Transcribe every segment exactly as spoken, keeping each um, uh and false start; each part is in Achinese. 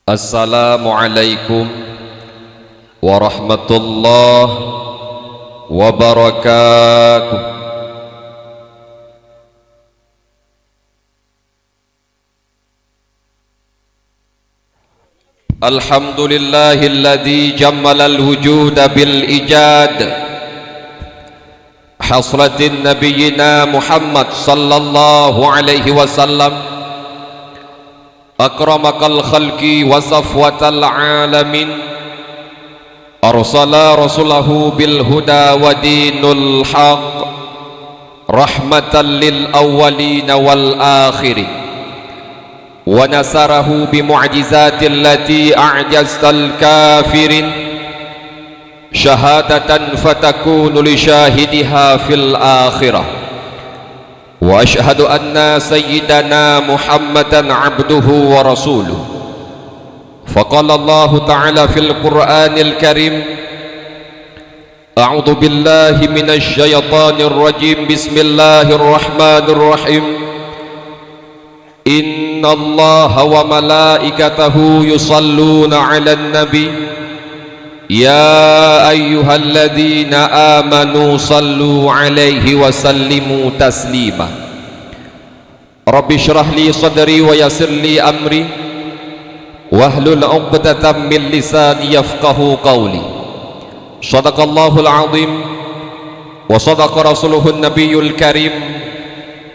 Assalamualaikum warahmatullahi wabarakatuh. Alhamdulillahilladzi jammalal wujuda bil ijad. Hasratin nabiyyina Muhammad sallallahu alaihi wasallam, akramakal khalqi wa safwatal alamin, arsala rasulahu bil huda wa dinul haq, rahmatan lil awwalina wal akhirin, wa nasarahu bi mu'jizatil lati a'jaztal kafirin, syahadatan fatakunu li syahidiha fil akhirah. Wa asyhadu anna sayyidana Muhammadan abduhu wa rasuluh. Faqala Allahu ta'ala fil Qur'anil Karim, a'udzu billahi minasy syaithanir rajim. Bismillahirrahmanirrahim. Innallaha wa malaikatahu yusalluna 'alan nabi. Ya ayyuhalladzina amanu sallu 'alaihi wa sallimu taslima. Rabbi shrah li sadri wa yassir li amri, wahlul 'uqdatam min lisani yafqahu qawli. Shadaqallahul 'azim, wa shadaqa rasuluhun nabiyyul karim,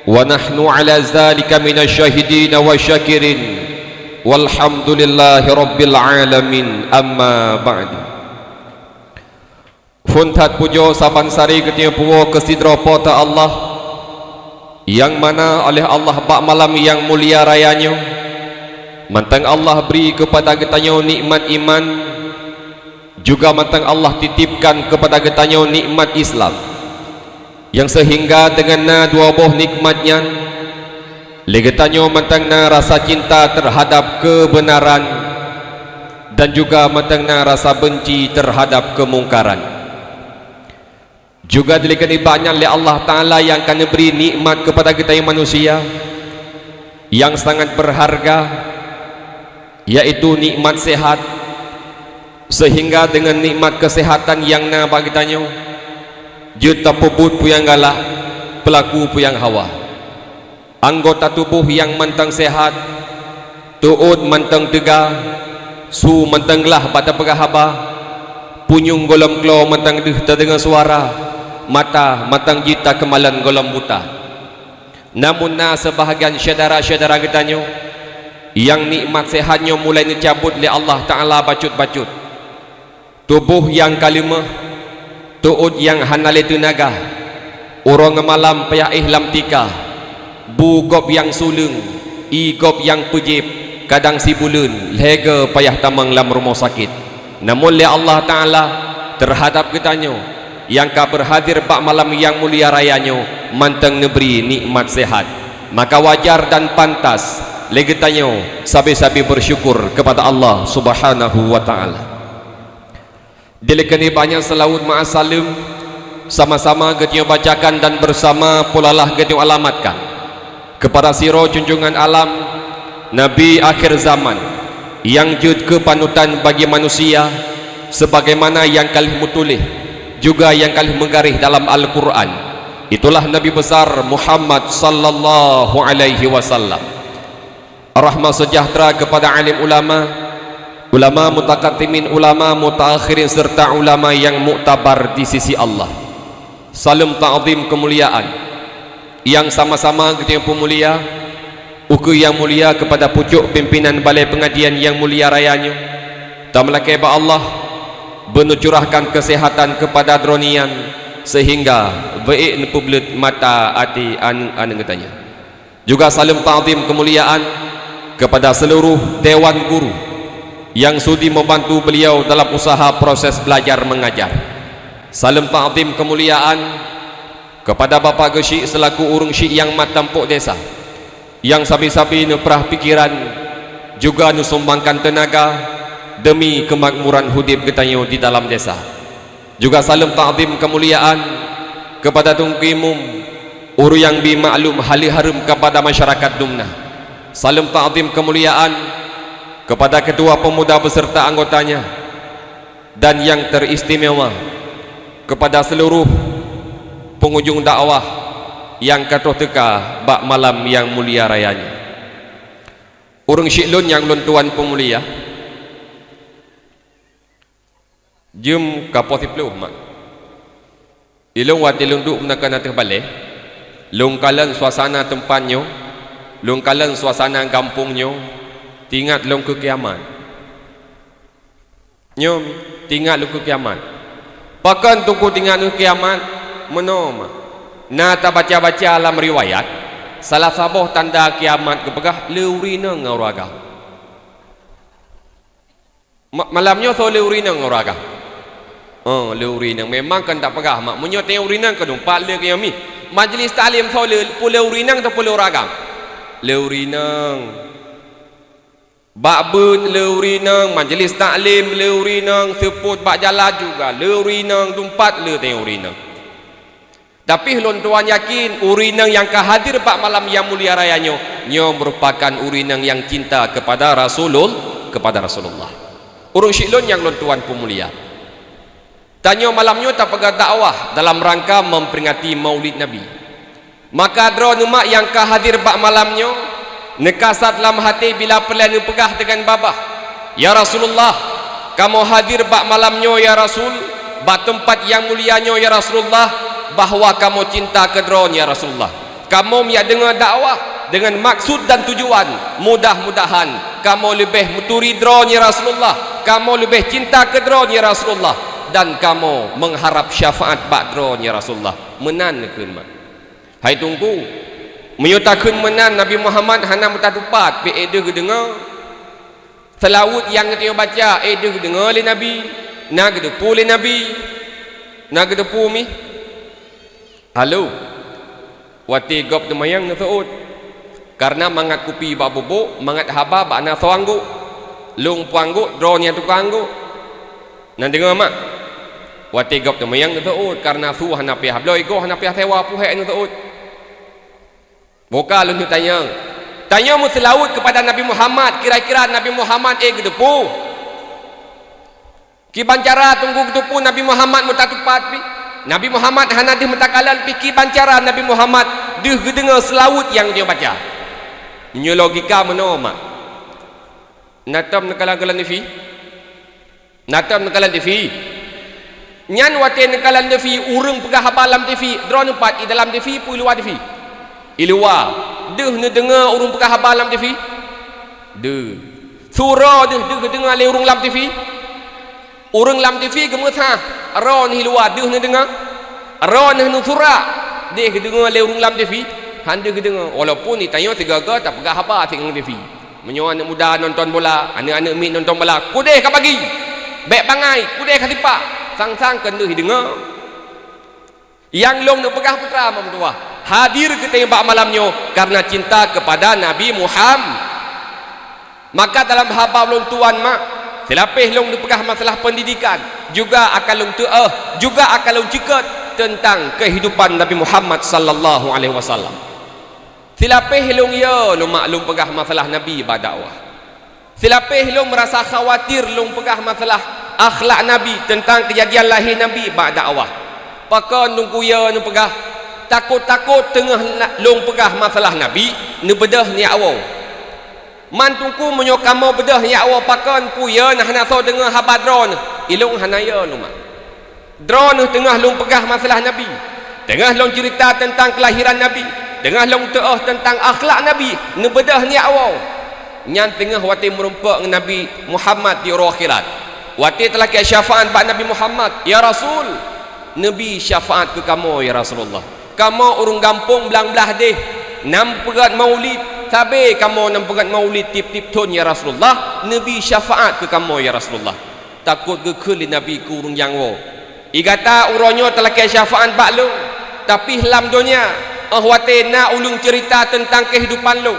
wa nahnu 'ala dzalika minasy syahidin wa syakirin, walhamdulillahi rabbil 'alamin, amma ba'du. Phon that pujoe saban sari geutanyoe puwoe keu sidroe Po teu Allah, nyang mana oleh Allah bak malam nyang mulia raya nyoe, mantong Allah bri keupada geutanyoe nikmat iman, juga mantong Allah titipkan keupada geutanyoe nikmat Islam, nyang seuhingga deungon na dua boh nikmat nyan, lé geutanyoe mantong na rasa cinta teuhadab keubeunaran dan juga mantong na rasa beunci teuhadab keumungkaran. Juga dilakée nibak nyan lé Allah Ta'ala nyang ka neubri nikmat keupada geutanyoe manusia nyang sangat beurharga, yaitu nikmat sehat, seuhingga deungon nikmat keusehatan nyang na bak geutanyoe, jeuet tapeubuet peue nyang galak, peulaku peue nyang hawa. Anggota tuboh nyang mantong sehat, teuôt mantong teuga, su mantong glah bak tapeugah haba, punyueng gohlom klo mantong deuh tadeungoe suara, mata mantong jeuet takeumalon gohlom buta. Namun na seubahgian syedara-syedara geutanyoe nyang nikmat sehat nyoe mulai neucabot lé Allah Ta'ala bacut-bacut. Tuboh nyang ka leumeuh, teuôt nyang hana lé teunaga, uroe ngon malam payah éh lam tika, bu gob nyang suleueng, ié gob nyang peujieb, kadang sibuleuen lhée goe payah tamong lam rumoh sakét. Namun lé Allah Ta'ala teuhadab geutanyoe nyang ka beurhadir bak malam nyang mulia raya nyoe mantong neubri nikmat sehat. Maka wajar dan pantas lé geutanyoe sabe-sabe beusyukur keupada Allah Subhanahu wa Ta'ala. Dilakée nibak nyan seulaweuet meu'ah saleuem sama-sama geutanyoe bacakan dan beusama pulalah geutanyoe alamatkan keupada sidroe junjungan alam, Nabi akhir zaman, nyang jeuet keu panutan bagi manusia, sebagaimana nyang ka lheueh meutuléh, juga nyang ka lheueh meugaréh dalam Al-Qur'an. Itulah Nabi Besar Muhammad sallallahu alaihi wasallam. Rahmat seujahteura keupada alim ulama, ulama mutakaddimin, ulama mutaakhirin, serta ulama nyang muktabar di sisi Allah. Saleuem takzim keumuliaan nyang sama-sama geutanyoe peumulia, ukeue nyang mulia keupada pucok pimpinan balée peungajian nyang mulia raya nyoe. Tameulakée bak Allah beuneucurahkan keusehatan keupada droeneuh nyan seuhingga beuék neupeubleuet mata até aneuëk-aneuëk geutanyoe. Juga saleuem takzim keumuliaan keupada seuluruh dewan guru nyang sudi meubantu beuliau dalam useuha proses beulajar meungajar. Saleuem takzim keumuliaan keupada Bapak Geuchik seulaku ureuëng chik nyang mat tampok desa, nyang sabe-sabe neuprah pikeran juga neusumbangkan teunaga deumi keumakmuran udeb geutanyoe di dalam desa. Juga saleuem takzim keumuliaan keupada Teungku Imum, ureuëng nyang bi maklum haleue hareuem keupada masyarakat dumna. Saleuem takzim keumuliaan Kepada ketua pemuda beserta anggotanya, dan yang teristimewa kepada seluruh pengunjung dakwah yang ka troh teuka bak malam nyang mulia raya nyoe. Ureuëng syiek lôn nyang lôn tuan peumulia, jeuem ka poh siplôh mak. Ilôn watée lôn duek meunakan ateueh balée, lôn kalon suasana teumpat nyoe, lôn kalon suasana gampông nyoe, teuingat lôn keu kiamat. Nyoe, teuingat lôn keu kiamat. Pakon teungku teuingat lôn keu kiamat? Meunoe mak. Na tabaca-baca lam riwayat, salah saboh tanda kiamat geupeugah le ureuëng inong ngon ureuëng agam. Ma-, malam nyoe soe le ureuëng inong ngon ureuëng agam? Oh, le ureuëng inong. Memang kan tapeugah mak, meunyoe teuingat ureuëng inong keu teumpat le keu nyoe mi. Majlis taklim soe le, peue le ureuëng inong atawa peue le ureuëng agam? Le ureuëng inong. Bak beuet le ureuëng inong, majlis taklim le ureuëng inong, seupôt bak jalan juga le ureuëng inong, teumpat le teuingat ureuëng inong. Tapi lôn tuan yakin, ureuëng inong nyang ka hadir bak malam nyang mulia raya nyoe, nyoe meurupakan ureuëng inong nyang cinta kepada Rasulul-, kepada Rasulullah. Ureuëng syiek lôn nyang lôn tuan peumulia, tanyoe malam nyoe tapeugah dakwah dalam rangka memperingati Maulid Nabi. Maka droeneuh mak nyang ka hadir bak malam nyoe, neukasad lam até bila peureulée neupeugah deungon babah, "Ya Rasulullah, kamoe hadir bak malam nyoe, ya Rasul, bak teumpat nyang mulia nyoe, ya Rasulullah, bahwa kamoe cinta keu droeneuh, ya Rasulullah. Kamoe meuyak deungoe dakwah deungon maksud dan tujuan, mudah-mudahan kamoe leubeh meuturi droeneuh, ya Rasulullah, kamoe leubeh cinta keu droeneuh, ya Rasulullah, dan kamoe mengharap syafaat bak droeneuh, ya Rasulullah." Meunan neukheun mak. Hai Teungku, meunyoe takheun meunan Nabi Muhammad hana meutatupat, pih éh deuh geudeungoe. Seulaweuet nyang geutanyoe baca, éh deuh geudeungoe lé Nabi, na geuteupeue lé Nabi, na geuteupeue mi. Halo. Watée gob teumanyong neuseuôt. Kareuna mangat kupi bak bubôk, mangat haba bak na soe anggôk. Lôn peue anggôk, droeneuh nyang tuka anggôk. Na deungoe mak? Watée gob teumanyong neuseuôt, kareuna su hana piah bloe, goh hana piah sewa, peue hék neuseuôt. Boh ka lôn neutanyong. Tanyoe meuseulaweuet keupada Nabi Muhammad, kira-kira Nabi Muhammad éh geuteupeue? Kiban cara Teungku geuteupeue Nabi Muhammad meutatupat pih? Nabi Muhammad hana deuh meutakalon pih, kiban cara Nabi Muhammad deuh geudeungoe seulaweuet nyang geutanyoe baca? Nyoe logika meunoe mak. Na tom neukalon-kalon TV? Na tom neukalon TV? Nyan watée neukalon TV, ureuëng peugah haba lam TV, droeneuh pat i dalam TV peue i luwa TV? I luwa. Deuh neudeungoe ureuëng peugah haba lam TV? Deuh. Su droeneuh deuh geudeungoe lé ureuëng lam TV? Ureuëng lam TV geumeusah, droeneuh i luwa deuh neudeungoe? Droeneuh neusurak, deuh geudeungoe lé ureuëng lam TV? Han deuh geudeungoe, walaupun di tanyoe sigoe-goe tapeugah haba siat ngon TV. Meunyoe aneuëk muda nonton bola, aneuëk-aneuëk miet nonton bola, kudeh ka bagi! Bék bangai, kudeh ka sipak! Sang-sang keuneuk deungoe. Nyang lôn neupeugah putra meutuwah, hadir geutanyoe bak malam nyoe kareuna cinta keupada Nabi Muham-, maka dalam haba lôn tuan mak, silapéh lôn neupeugah masalah peundidikan, juga akan lôn teu'oh, juga akan lôn ceukeut teuntang keuhidupan Nabi Muhammad sallallahu alaihi wasallam. Silapéh lôn yo lôn mak lôn peugah masalah Nabi bak dakwah. Silapéh lôn meurasa khawatir lôn peugah masalah akhlak Nabi teuntang keujadian lahé Nabi bak dakwah. Pakon Teungku yo neupeugah, takot-takot teungoh na-, lôn peugah masalah Nabi, neubeudôh nyak woe. Man Teungku meunyoe kamoe beudôh nyak woe pakon peue yo na hana soe deungoe haba droeneuh, ilôn hana yo lôn mak. Droeneuh teungoh lôn peugah masalah Nabi, teungoh lôn ceurita teuntang keulahiran Nabi, teungoh lôn teu'oh teuntang akhlak Nabi, neubeudôh nyak woe. Nyan teungoh watée meurumpok ngon Nabi Muhammad di uroe akhirat. Watée talakée syafaat bak Nabi Muhammad, "Ya Rasul, neubi syafaat keu kamoe, ya Rasulullah. Kamoe ureuëng gampông blang blah deh, na meupeugét maulid, sabe kamoe na meupeugét maulid tieb-tieb thon, ya Rasulullah, neubi syafaat keu kamoe, ya Rasulullah." Takot geukheun lé Nabi keu ureuëng nyang woe, "I gata uroe nyoe talakée syafaat bak lôn, tapi lam donya, óh watée na ulôn ceurita teuntang keuhidupan lôn,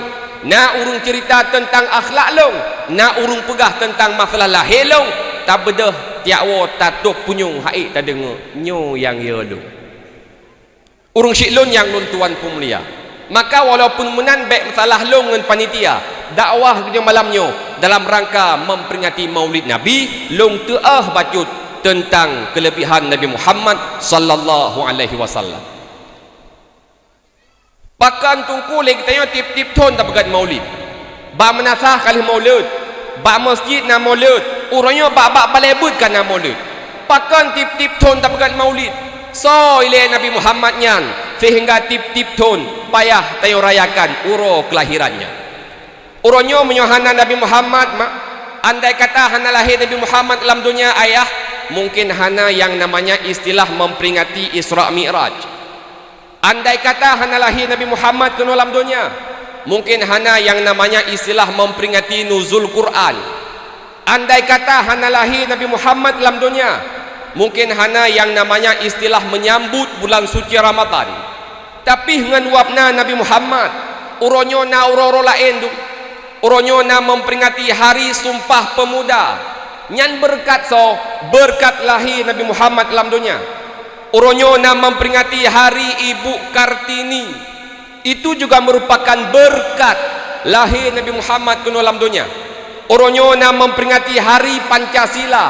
na ureuëng ceurita teuntang akhlak lôn, na ureuëng peugah teuntang masalah lahé lôn, tabeudôh tiak woe tatôb punyueng haiek tadeungoe nyoe nyang yo lôn." Ureuëng syiek lôn nyang lôn tuan peumulia, maka walaupun meunan bék meusalah lôn ngon panitia dakwah geutanyoe malam nyoe, Dalam rangka memperingati Maulid Nabi, lôn teu'oh bacut teuntang keuleubihan Nabi Muhammad sallallahu alaihi wasallam. Pakon Teungku lé geutanyoe tiep-tiep thon tapeugét Maulid? Bak meunasah ka lheueh Maulud, bak meuseujid na Maulud, uroe nyoe bak-bak balée beuet ka na Maulud. Pakon tiep-tiep thon tapeugét Maulid? Soe ilée Nabi Muhammad nyan seuhingga tiep-tiep thon payah tanyoe rayakan uroe keulahiran nyan? Uroe nyoe meunyoe hana Nabi Muhammad, mak, andai kata hana lahé Nabi Muhammad lam donya, ayah, mungkin hana nyang namanya istilah memperingati Isra Mi'raj. Andai kata hana lahé Nabi Muhammad keunoe lam donya, mungkin hana nyang namanya istilah memperingati Nuzul Quran. Andai kata hana lahé Nabi Muhammad lam donya, mungkin hana nyang namanya istilah menyambut bulan suci Ramadan. Tapi ngon wab na Nabi Muhammad, uroe nyoe na uroe-uroe laén dum. Uroe nyoe na memperingati Hari Sumpah Pemuda. Nyan beureukat soe? Beureukat lahé Nabi Muhammad lam donya. Uroe nyoe na memperingati Hari Ibu Kartini. Itu juga merupakan beureukat lahé Nabi Muhammad keunoe lam donya. Uroe nyoe na memperingati Hari Pancasila.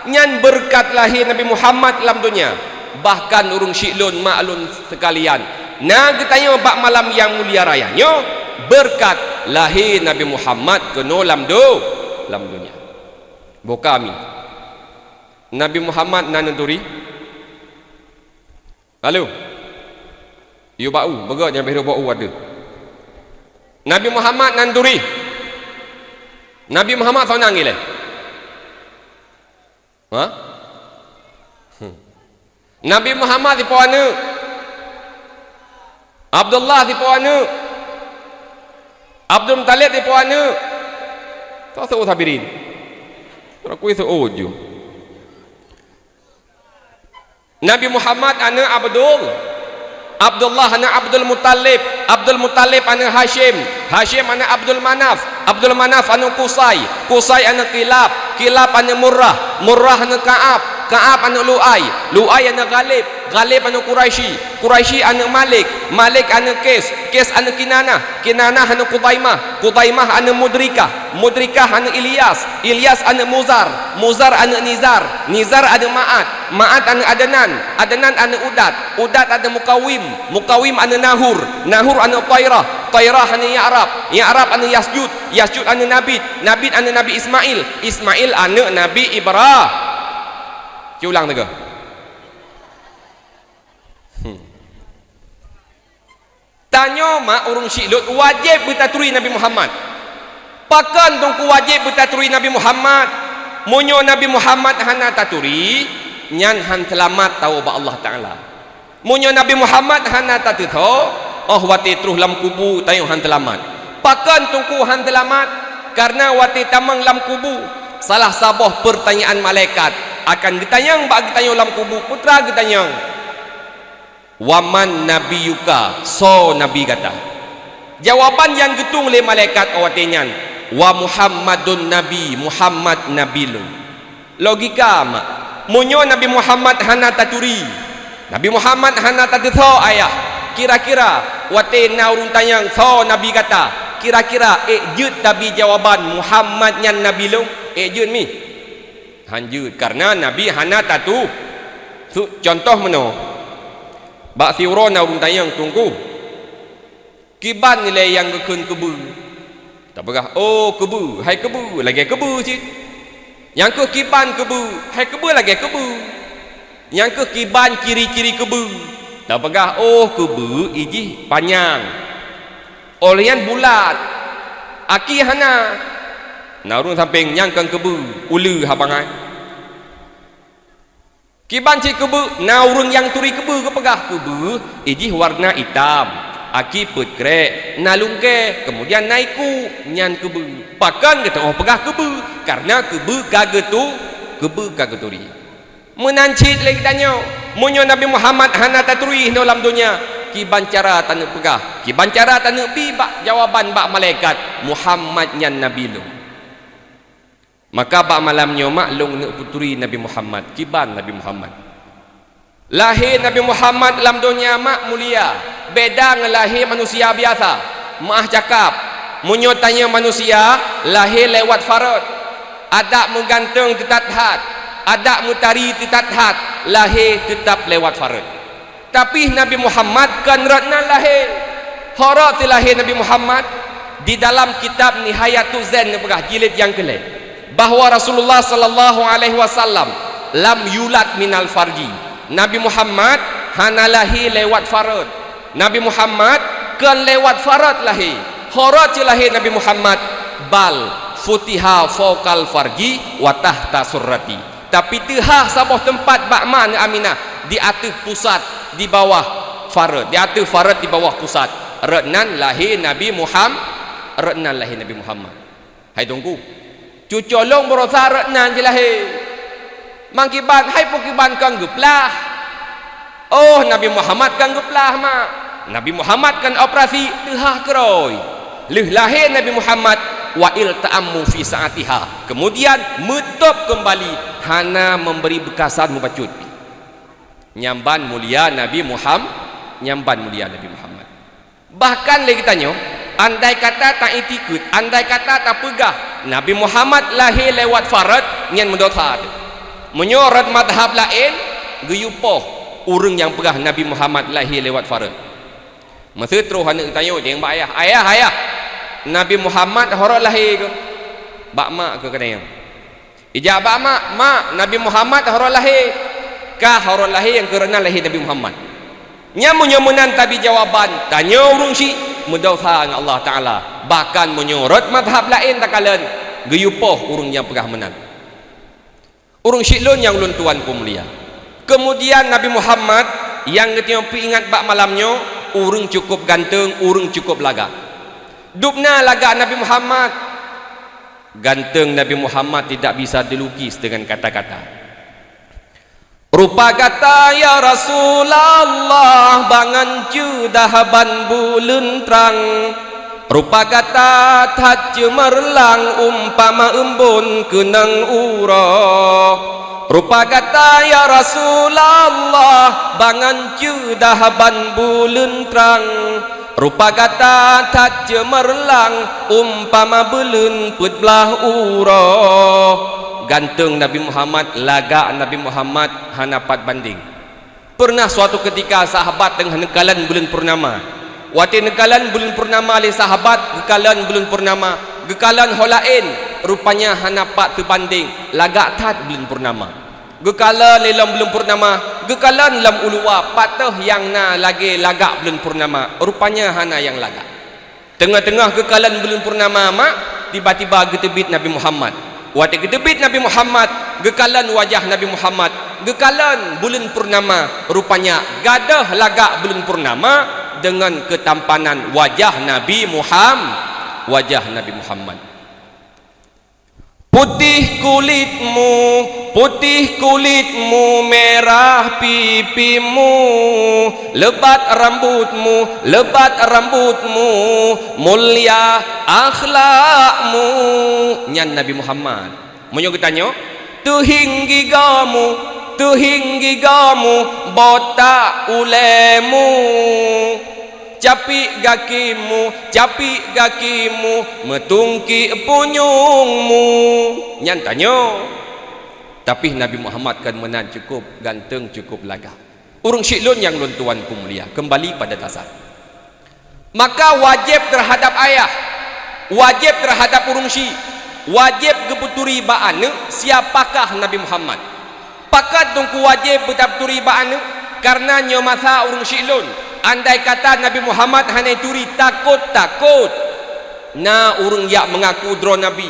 Nyan beureukat lahé Nabi Muhammad lam donya. Bahkan ureuëng syiek lôn, mak lôn seukalian, na geutanyoe bak malam nyang mulia raya nyoe beureukat lahé Nabi Muhammad keunoe lam do-, lam donya. Boh kami. Nabi Muhammad na neuturi? Lalu, yue bak u, beugét nyang beuh bak u ada. Nabi Muhammad na neuturi? Nabi Muhammad soe nan ilée? Ha? Hmm. Nabi Muhammad sipoh aneuëk? Abdullah sipoh aneuëk? Abdul Muthalib sipoh aneuëk? Soe seuôt Sabirin? Rakui seuôt ju. Nabi Muhammad aneuëk Abdul, Abdullah aneuëk Abdul Muthalib, Abdul Muthalib aneuëk Hasyim, Hasyim aneuëk Abdul Manaf, Abdul Manaf aneuëk Qusay, Qusay aneuëk Kilab, Kilab aneuëk Murrah, Murrah aneuëk Ka'ab, Ka'ab aneuëk Lu'ay, Lu'ay aneuëk Ghalib, Ghalib aneuëk Quraisy, Quraisy aneuëk Malik, Malik aneuëk Qais, Qais aneuëk Kinanah, Kinanah aneuëk Khuzaimah, Khuzaimah aneuëk Mudrikah, Mudrikah aneuëk Ilyas, Ilyas aneuëk Muzar, Muzar aneuëk Nizar, Nizar aneuëk Ma'ad, Ma'ad aneuëk Adnan, Adnan aneuëk Udat, Udat aneuëk Mukawim, Mukawim aneuëk Nahur, Nahur aneuëk Tairah, Tairah aneuëk Ya'rab, Ya'rab aneuëk Yasjud, Yasjud aneuëk Nabit, Nabit aneuëk Nabi Ismail, Ismail aneuëk Nabi Ibra-, Ci ulang teugah. Hmm. Tanyoe mak ureuëng syiek lôn wajéb beutaturi Nabi Muhammad. Pakon Teungku wajéb beutaturi Nabi Muhammad? Meunyoe Nabi Muhammad hana taturi, nyan han seulamat tawoe bak Allah Taala. Meunyoe Nabi Muhammad hana tateusoe, óh watée troh lam kubu tanyoe han seulamat. Pakon Teungku han seulamat? Kareuna watée tamong lam kubu, salah saboh peurtanyaan malaikat akan geutanyong bak geutanyoe lam kubu, peue teuma geutanyong, "Wa man nabiyyuka?" Soe nabi gata? Jawaban nyang geutueng lé malaikat watée nyan, "Wa Muhammadun nabi, Muhammad nabi lôn." Logika mak, meunyoe Nabi Muhammad hana taturi, Nabi Muhammad hana tateusoe ayah, kira-kira watée na ureuëng tanyong, "Soe nabi gata?" Kira-kira ék jeuet tabi jawaban, "Muhammad nyan nabi lôn"? Ék jeuet mi? Han jeuet, kareuna Nabi hana tatu-, su-, contoh meunoe, bak siuroe na ureuëng tanyong, "Teungku, kiban ilée nyang geukheun keubeue?" Tapeugah, "Oh, keubeue, hai keubeue, lagée keubeue cit." Nyang keuh kiban keubeue, hai keubeue lagée keubeue. Nyang keuh kiban ciri-ciri keubeue. Tapeugah, "Oh, keubeue ijih panyang. Óh lheueh nyan bulat. Aki hana." Na ureuëng sampéng, "Nyang kon keubeue, uleue ha bangai." Kiban cit keubeue, na ureuëng nyang turi keubeue geupeugah, "Keubeue ijih warna itam, aki peuet krek, na lungkée, keumudian na iku, nyan keubeue." Pakon geutanyoe peugah keubeue? Kareuna keubeue ka geutu-, keubeue ka geuturi. Meunan cit lé geutanyoe, meunyoe Nabi Muhammad hana taturi inoe lam donya, kiban cara taneuk peugah, kiban cara taneuk bi bak jawaban bak malaikat, "Muhammad nyan nabi lôn." Maka bak malam nyoe mak lôn neuk peuturi Nabi Muhammad, kiban Nabi Muhammad. Lahé Nabi Muhammad lam donya mak mulia, beda ngon lahé manusia biasa, meu'ah cakap, Meunyoe tanyoe manusia lahé lewat farot, adak meuganteung teutab that, adak meutari teutab that, lahé teutab lewat farot. Tapi Nabi Muhammad kon rot nan lahé. Ho rot teulahé Nabi Muhammad? Di dalam kitab Nihayatuz Zain neupeugah jilid nyang keulhèe, bahwa Rasulullah sallallahu alaihi wasallam lam yulad minal farji. Nabi Muhammad hana lahé lewat farot. Nabi Muhammad kon lewat farot lahé. Ho rot cit lahé Nabi Muhammad, bal futiha fauqal farji wa tahta surrati. Tapi teuhah saboh teumpat bak ma neuh Aminah, di ateueh pusat, di bawah farot, di ateueh farot, di bawah pusat. Rot nan lahé Nabi Muham-, rot nan lahé Nabi Muhammad. Hai Teungku, cuco lôn baroesa rot nan cit lahé. Mangkiban, hai peukiban kon geuplah. Oh, Nabi Muhammad kon geuplah, mak. Nabi Muhammad kon operasi teuhah keurôi. Lheueh lahé Nabi Muhammad, wa ilta'ammu fi sa'atiha. Kemudian meutôb keumbali, hana memberi beukasan mubacut. Nyan ban mulia Nabi Muham-, nyan ban mulia Nabi Muhammad. Bahkan lé geutanyoe, andai kata ta-itikeuet, andai kata tapeugah Nabi Muhammad lahé lewat farot, nyan meudesya teuh. Meunyoe rot madhab laén, geuyue poh ureuëng nyang peugah Nabi Muhammad lahé lewat farot. Meuseutroh aneuëk geutanyoe jeuet bak ayah, "Ayah, ayah, Nabi Muhammad ho rot lahé keuh?" Bak mak keuh keudeh nyan. Ijak bak mak, "Mak, Nabi Muhammad ho rot lahé." "Ka, ho rot lahé, nyang keureunan lahé Nabi Muhammad." Nyan meunyoe meunan tabi jawaban, tanyoe ureuëng syiek meudesya ngon Allah Taala. Bahkan meunyoe rot madhab laén takalon, geuyue poh ureuëng nyang peugah meunan. Ureuëng syiek lôn nyang ulôn tuan peumulia. Keumudian Nabi Muhammad nyang geutanyoe peuingat bak malam nyoe, ureuëng cukup ganteng, ureuëng cukup lagak. Dubna lagak Nabi Muhammad. Ganteng Nabi Muhammad tidak bisa dilukis dengan kata-kata. Rupa gata ya Rasulullah, bangon ceudah ban buleuen trang. Rupa gata that ceumeurlang umpama eumbon keunong uroe. Rupa gata ya Rasulullah, bangon ceudah ban buleuen trang. Rupa gata that ceumeurlang umpama buleuen peuet blaih uroe. Ganteng Nabi Muhammad, lagak Nabi Muhammad hana pat bandeng. Peureunah suatu keutika sahabat teungoh neukalon buleuen purnama. Watée neukalon buleuen purnama lé sahabat, geukalon buleuen purnama, geukalon ho laén, rupanya hana pat teubandeng, lagak that buleuen purnama. Geukalon lé lom buleuen purnama, geukalon lom u luwa, pat teuh nyang na lagée lagak buleuen purnama, rupanya hana nyang lagak. Teungoh-teungoh geukalon buleuen purnama mak, tiba-tiba geuteubiet Nabi Muhammad. Watée geuteubiet Nabi Muhammad, geukalon wajah Nabi Muhammad, geukalon buleuen purnama, rupanya gadôh lagak buleuen purnama deungon keutampanan wajah Nabi Muham-, wajah Nabi Muhammad. Putéh kulitmu, putéh kulitmu, mirah pipimu, lebat rambutmu, lebat rambutmu, mulia akhlakmu. Nyan Nabi Muhammad. Meunyoe geutanyoe, teuhieng gigamu, teuhieng gigamu, botak ulemu. Capiek gakimu, capiek gakimu, meutungkiek punyuengmu. Nyan tanyoe. Tapi Nabi Muhammad kan meunan cukup ganteng, cukup lagak. Ureuëng syiek lôn nyang lôn tuan peumulia, kembali pada dasar. Maka wajéb terhadap ayah, wajéb terhadap ureuëng syiek, wajéb geupeuturi bak aneuëk siapakah Nabi Muhammad. Pakon Teungku wajéb beutapeuturi bak aneuëk? Kareuna nyoe masa ureuëng syiek lôn, andai kata Nabi Muhammad hana turi, takot-takot na ureuëng jak meungaku droe Nabi.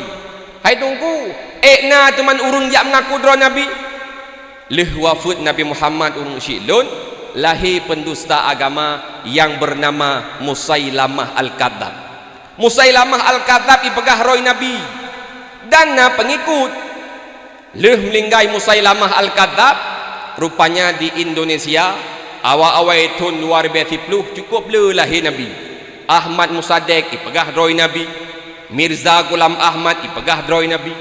Hai Teungku, ék na teuma ureuëng jak meungaku droe Nabi? Lheueh wafeuet Nabi Muhammad ureuëng syiek lôn, lahé peundusta agama nyang beunama Musailamah Al-Kadzab. Musailamah Al-Kadzab ipeugah droe Nabi dan na peungikut. Lheueh meuninggai Musailamah Al-Kadzab, rupanya di Indonesia, awai-awai thon dua ribèe siploh cukup le lahé Nabi. Ahmad Musaddiq ipeugah droe Nabi, Mirza Ghulam Ahmad ipeugah droe Nabi.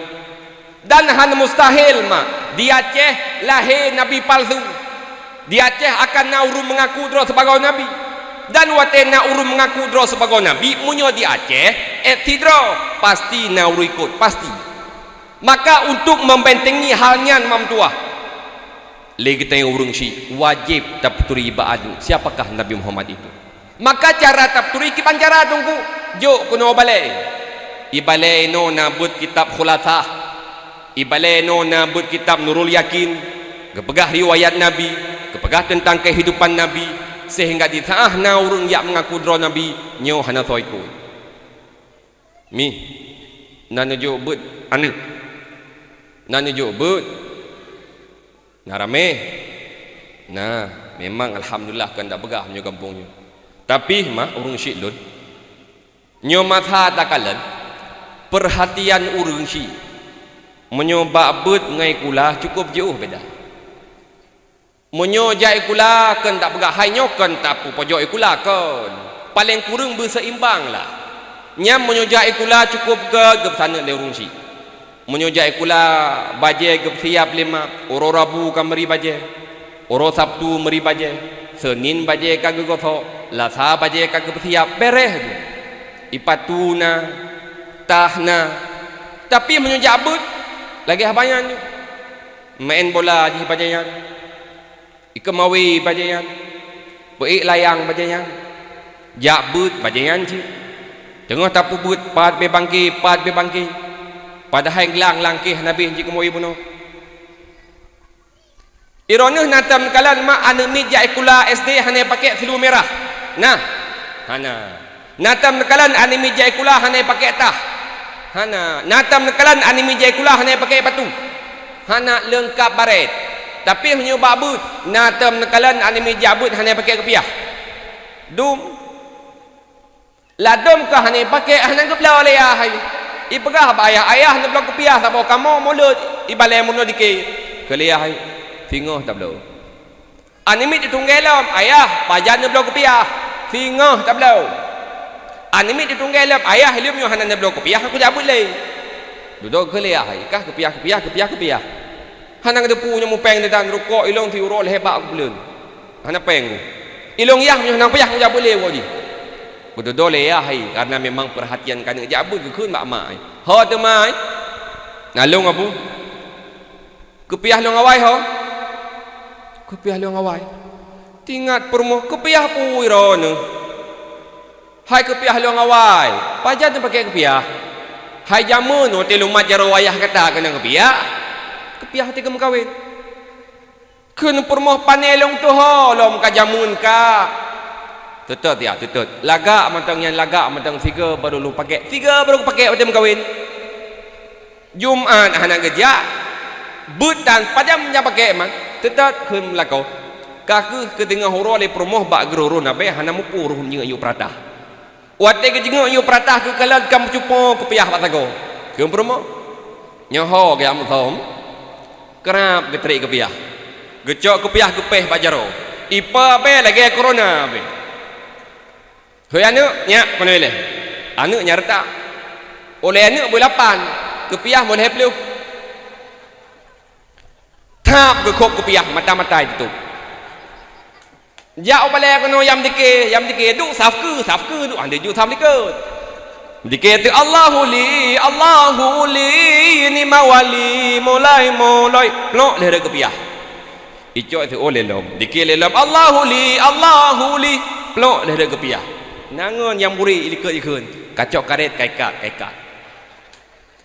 Dan hana mustahil mak di Aceh lahé nabi palsu. Di Aceh akan na ureuëng meungaku droe sibagoe nabi. Dan watée na ureuëng meungaku droe sibagoe nabi, meunyoe di Aceh, ék sidroe, pasti na ureuëng ikot, pasti. Maka untuk membentengi hal nyan, mak meutuah, lé geutanyoe ureuëng syiek wajéb tapeuturi bak aneuk siapakah Nabi Muhammad itu. Maka cara tapeuturi kiban cara, Teungku, jok keunoe balée. I balée inoe na beuet kitab Khulasah. I balée inoe na beuet kitab Nurul Yakin, geupeugah riwayat Nabi, geupeugah teuntang keuhidupan Nabi, seuhingga di saát na ureuëng jak meungaku droe nabi, nyoe hana soe ikot. Mi, na neujok beuet aneuk. Na neujok beuet. Na ramé. Na, memang alhamdulillah keuneuk tapeugah meunyoe gampông nyoe. Tapi mah ureuëng syiek lôn, nyoe masa takalon, peurhatian ureuëng syiek. Meunyoe bak beuet ngon sikula cukôp jiôh beda. Meunyoe jak sikula keuneuk tapeugah hai nyoe keuneuk tapeupojok sikula kon. Paleng kureueng beuseimbang lah. Nyan meunyoe jak sikula cukôp gét geupeusaneut lé ureuëng syiek. Meunyoe jak sikula bajée geupeusiab lé mak, uroe Rabu ka meuri bajée, uroe Sabtu meuri bajée, Seunin bajée ka geugosok, Lasa bajée ka geupeusiab, béréh tu. Ipatu na, tah na. Tapi meunyoe jak beuet, lagée haba nyan nyoe. Meu'en bola jih bajée nyan, ikeumawe bajée nyan, peuék layang bajée nyan, jak beuet bajée nyan cit. Teungoh tapeubuet pat bée bangke, pat bée bangke, padahai glang langkée hana beh jikeumawe bunoe. Droeneuh na tam neukalon mak aneuk miet jak sikula S D hana pakék silu mirah? Na? Hana. Na tam neukalon aneuk miet jak sikula hana pakék tah? Hana. Na tam neukalon aneuk miet jak sikula hana pakék patu? Hana, leungkab barét. Tapi meunyoe bak beuet, na tam neukalon aneuk miet jak beuet hana pakék keupiah? Dum. Ladôm ka hana pakék, hana geubloe lé ayah hai. Ipeugah bak ayah, "Ayah, neubloe keupiah saboh kamoe mulod, ibalée mulod dike." Kheun lé ayah hai, "Singoh tabloe." Aneuk miet teutunggée lom, "Ayah, pajan neubloe keupiah?" "Singoh tabloe." Aneuk miet teutunggée lom, "Ayah, lheueh nyoe hana neubloe keupiah, kujak beuet lé." Dudoe kheun lé ayah hai, "Kah keupiah, keupiah, keupiah, keupiah. Hana geuteupeue nyoe mupéng teuh dan rukok ilong siuroe lhée bak kupeuleueng. Hana péng ku. Ilong yah meunyoe hana piah kujak beuet lé woe jih." Geududoe lé ayah hai, karena memang peurhatian keuneuk jak beuet geukheun bak mak hai. "Ho teuma hai?" "Nalong abu." "Keupiah lôn awai ho?" "Keupiah lôn awai." Tingat peurumoh, "Keupiah peue droeneuh? Hai keupiah lôn awai, pajan neupakék keupiah? Hai jameun watée lôn mat jaroe ayah gata keunan keupiah? Keupiah watée keu meukawen?" Kheun peurumoh, "Pané lôn tuho lom ka jameun ka." "Teutot ya, teutot. Lagak mantong nyan, lagak mantong, sigoe barô lôn pakék, sigoe barô kupakék watée meukawen. Jumat hana geujak, beuet tan pajan jak pakék man. Teutot," kheun meulakoe. Ka kheueh keuteungoh uroe lé peurumoh bak geuroro nabée hana muphom roh nyoe yue peuratah. Watée geujeungeuk yue peuratah keu kalon ka meucupo keupiah bak sagoe. Kheun peurumoh, "Nyoe ho geujak meusom, keurab geutrek keupiah. Geucok keupiah geupéh bak jaroe. Ipa bée lagée korona bée." "Hôi aneuk, nyak keunoe ilée." Aneuk nyan reutak. Ulée aneuk boh lapan, keupiah boh lhée ploh. Thab geukhôb keupiah, mata-mata jitôb. Jak u balée keunoe nyang dike, nyang dike, duek saf keue, saf keue, duek, han deuh ju saf likot. Dike teuk, "Allahu li, Allahu li, ni mawali, mulai, mulai." Plok lheueh rot keupiah. Icok teuk, "Oh, lé lom." Dike lé lom, "Allahu li, Allahu li." Plok lheueh rot keupiah. Na ngon nyang buri likot jikheun, kacok karét, kaikat, kaikat.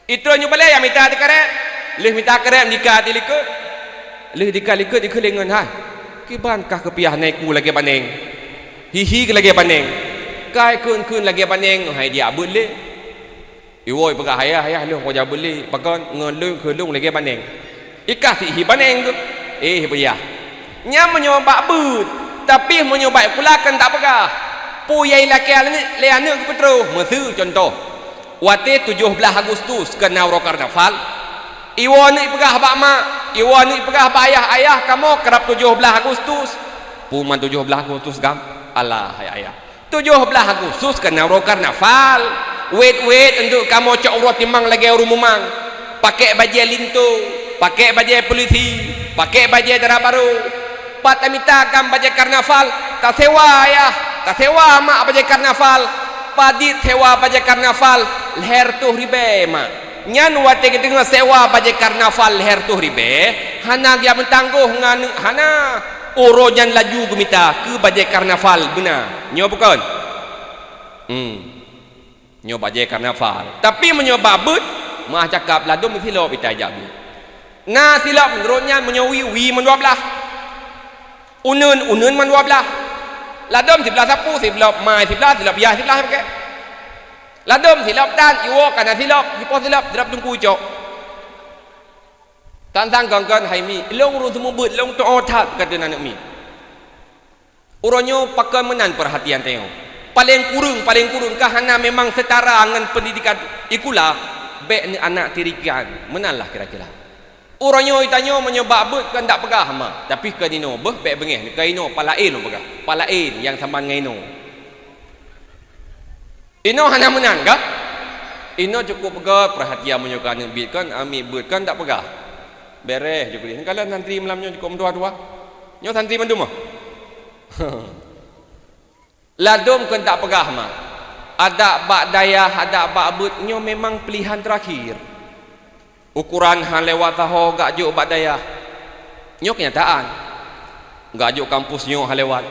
Itrön nyoe balée nyang mita teukareb, lheueh mita kareb meudikat di likot. Lheueh dikat likot jikheun lé ngon, "Hai, kiban kah keupiah nai ku lagée baneng? Hihi keu lagée baneng. Kai kheun-kheun lagée baneng, hai diak beuet lé." Iwoe peugah, "Ayah, ayah, lôn kujak beuet lé, pakon ngon lôn kheun lôn lagée baneng." Ikah sihi baneng tu. Eh, buyah. Nyan meunyoe bak beuet, tapi meunyoe bak sikula kan tak peugah. Peue nyang ilakée lé aneuk geupeutroh, meuseu contoh. Watée tujoh blaih Agustus keu na uroe karnaval, iwoe aneuk ipeugah bak mak, iwoe aneuk ipeugah bak ayah, "Ayah, kamoe karab tujoh blaih Agustus." "Peue man tujoh blaih Agustus gam?" "Alah, hai ayah. Tujoh blaih Agustus keu na uroe karnaval. Wét-wét eunteuk kamoe cok uroe timang lagée ureuëng mumang. Pakék bajée linto, pakék bajée polisi, pakék bajée dara barô. Pat tamita gam bajée karnaval, tasewa, ayah." Tasewa mak bajée karnaval, padit sewa bajée karnaval lhèe reutôh ribèe mak. Nyan watée geudeungoe sewa bajée karnaval lhèe reutôh ribèe, hana geujak meutanggoh ngon aneuk, hana. Uroe nyan laju geumita keu bajée karnaval beuna. Nyoe bukon? Hmm. Nyoe bajée karnaval. Tapi meunyoe bak beuet, meuah cakap ladôm silop ita jak beuet. Na silop meunurot nyan meunyoe wie, wie mandua blaih. Uneuen, uneuen mandua blaih. Ladôm siblaih sapu, silop mai siblaih, silop yah siblaih pakai. Ladôm silop tan, iwoe ka na silop, sipoh silop, silop teungku cok. Tantang ganggan hai mi, ilong ureuëng seumeubeuet, ilong teuôt that keu aneuk mi. Uroe nyoe pakon meunan peurhatian tanyoe. Paleng kureueng, paleng kureueng ka hana memang setara ngon pendidikan sikula, bék neuanak tirikan, meunan lah kira-kira. Uroe nyoe tanyoe meunyoe bak beuet keu ndak peugah ma, tapi keu inoe beuh bék beungéh, keu inoe palaén peugah, palaén nyang saman ngon inoe. Inoe hana meunan kah? Inoe cukup peugah peurhatian meunyoe keu aneuk biet kon, ami beuet kon ndak peugah. Beres jukudi. Kalon santri malam nyoe cukup meutuah-tuah. Nyoe santri mandum ah. Ladôm keu ndak peugah ma. Adak bak dayah, adak bak beuet nyoe memang pilihan terakhir. Ukoran han lewat saho gak jok bak dayah. Nyoe keunyataan. Gak jok kampus nyoe han lewat.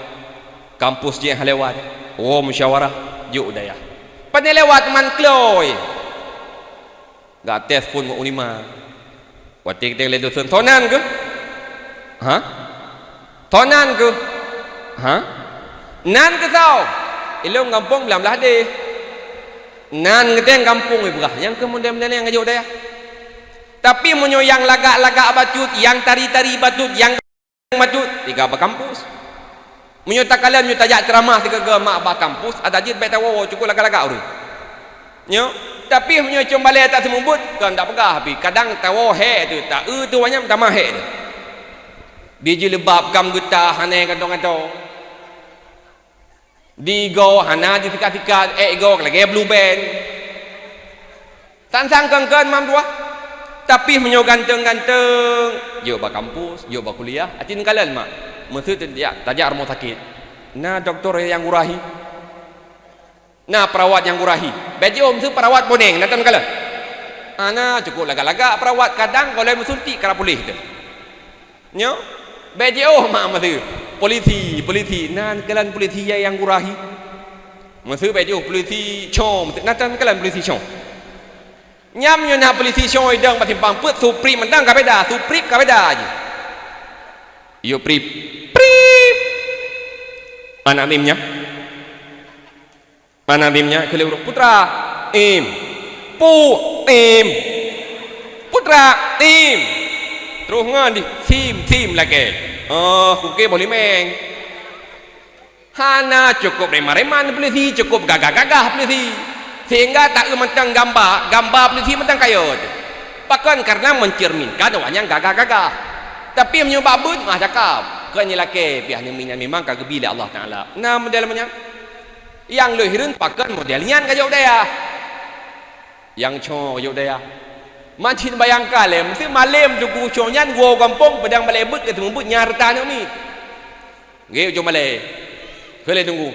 Kampus jih han lewat. Oh musyawarah jok dayah. Pane lewat man kloi. Gak tes phon ngon ulima. Watée geutem lé dosen, "Soe nan keuh?" "Ha? Soe nan keuh?" "Ha? Nan keuh soe?" "Ilong gampông blang blah deh." "Nan geutem gampông ibrah, nyang keuh mundai-mundai nyang ngajok dayah." Tapi meunyoe nyang lagak-lagak bacut, nyang tari-tari bacut, nyang bacut, tiga bak kampus. Meunyoe takalon, meunyoe tajak ceramah sigoe-goe mak bak kampus, adak jeuet bék tawoe, cukup lagak-lagak ureuëng. Nyoe, tapi meunyoe com balée tak seumeubeuet, kon tak peugah, tapi kadang tawoe hék tu, ta-eu tu banyak tamah hék tu. Di jilbab kam geuta hana kantong-kantong. Di igoe hana jisikat-sikat, ék igoe lagée blue band. Sang-sang kon-kon mam tuah. Tapi meunyoe ganteng-ganteng, jok bak kampus, jok bak kuliah, atin kalon mak. Meuseu tajak, tajak rumoh sakét. Na doktor nyang gurahi. Na perawat nyang gurahi. Bék jiôh meuseu perawat boneng, na tan kalon. Ana cukup lagak-lagak perawat, kadang gohlom meusuntik kara puléh teuh. Nyoe, bék jiôh mak meuseu. Polisi, polisi, nan kalon polisi nyang gurahi. Meuseu bék jiôh polisi com, na tan kalon polisi com. Nyam nyoe na polisi com idong bak simpang peuet, suprip mantong ka beda, suprip ka beda jih. Yuk prip. Prip. Anak mim nyan. Anak mim nyan keu lhée ureuëng, "Putra, im. Pu, im. Putra, im." Terus ngon di sim, sim lagée. Oh, kuke boh limeng. Hana cukup reman-reman polisi, cukup gagah-gagah polisi. Sehingga ta-eu mantong gamba, gamba polisi mantong kayôt. Pakon? Karena mencerminkan awak nyang gagah-gagah. Tapi meunyoe bak beuet mah cakap, kon nyang lakée piah nyan memang ka geubi lé Allah Taala. Na model meunan. Nyang lheueh hireuen pakon model nyan ka jok dayah. Nyang co ka jok dayah. Macit bayangkan lé, meusti malem teungku co nyan gua gampông peudang balée beuet keu teumeubuet nyang reuta aneuk miet. Gét ujong balée. Keu lhée teungku.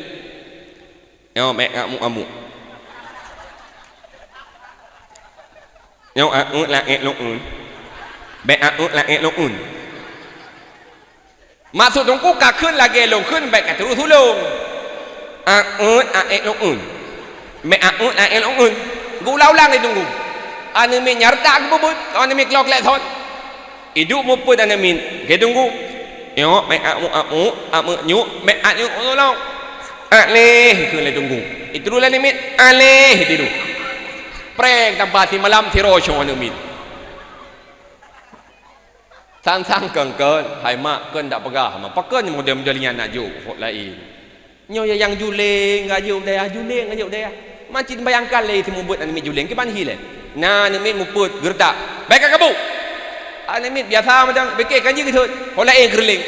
Nyoe bék amu-amu. Nyoe amu lakée lôn. Bék amu lakée lôn. Maksud teungku ka kheun lagée lôn kheun bék ka teurus ulôn. Amu lakée lôn. Bék amu lakée lôn. Geuulang-ulang lé teungku. Aneuk miet nyang reuta geubeubeut, aneuk miet klo klek thon. Iduek mupeue dan aneuk miet, geuteunggu. Nyoe, bék amu-amu, amu nyoe, bék anyuek ulôn. Aleh, kheun lé teunggu. Itu lé aneuk miet, aleh, itu. Preng tampa simalam siroe cong aneuk miet. Sang-sang kon-kon, hai mak, kon dak peugah, ma pakon model-model nyan nak jok laén. Nyoe nyang juléng ngajok dayah, juléng ngajok dayah. Macit bayangkan lé teumeubuet aneuk miet juléng, kiban hi lé. Na aneuk miet mupeuet geureutak. Bék ka kabu. Aneuk miet biasa macam bék kan jih geuseuet. Ho laén geureuléng.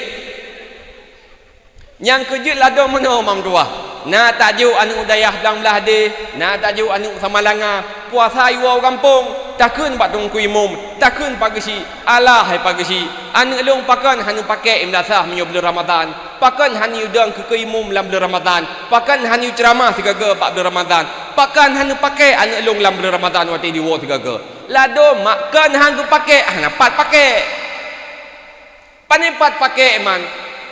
Nyang keujeuet ladôm meunoe mam tuah. Na tajok aneuk dayah blang blah deh, na tajok aneuk Samalanga. Puasa iwoe gampông, takheun bak teungku imum, takheun Pak Geuchik, alah hai Pak Geuchik, aneuk lôn pakon hana pakèk imdasah meunyoe buleuen Ramadhan. Pakon han yue dong keu imum lam buleuen Ramadhan? Pakon han yue ceuramah sigoe-goe bak buleuen Ramadhan? Pakon han yue pakèk aneuk lôn lam buleuen Ramadhan watèe jiwoe sigoe-goe? Ladôm mak kon han geupakèk, hana pat pakèk. Pane pat pakèk man?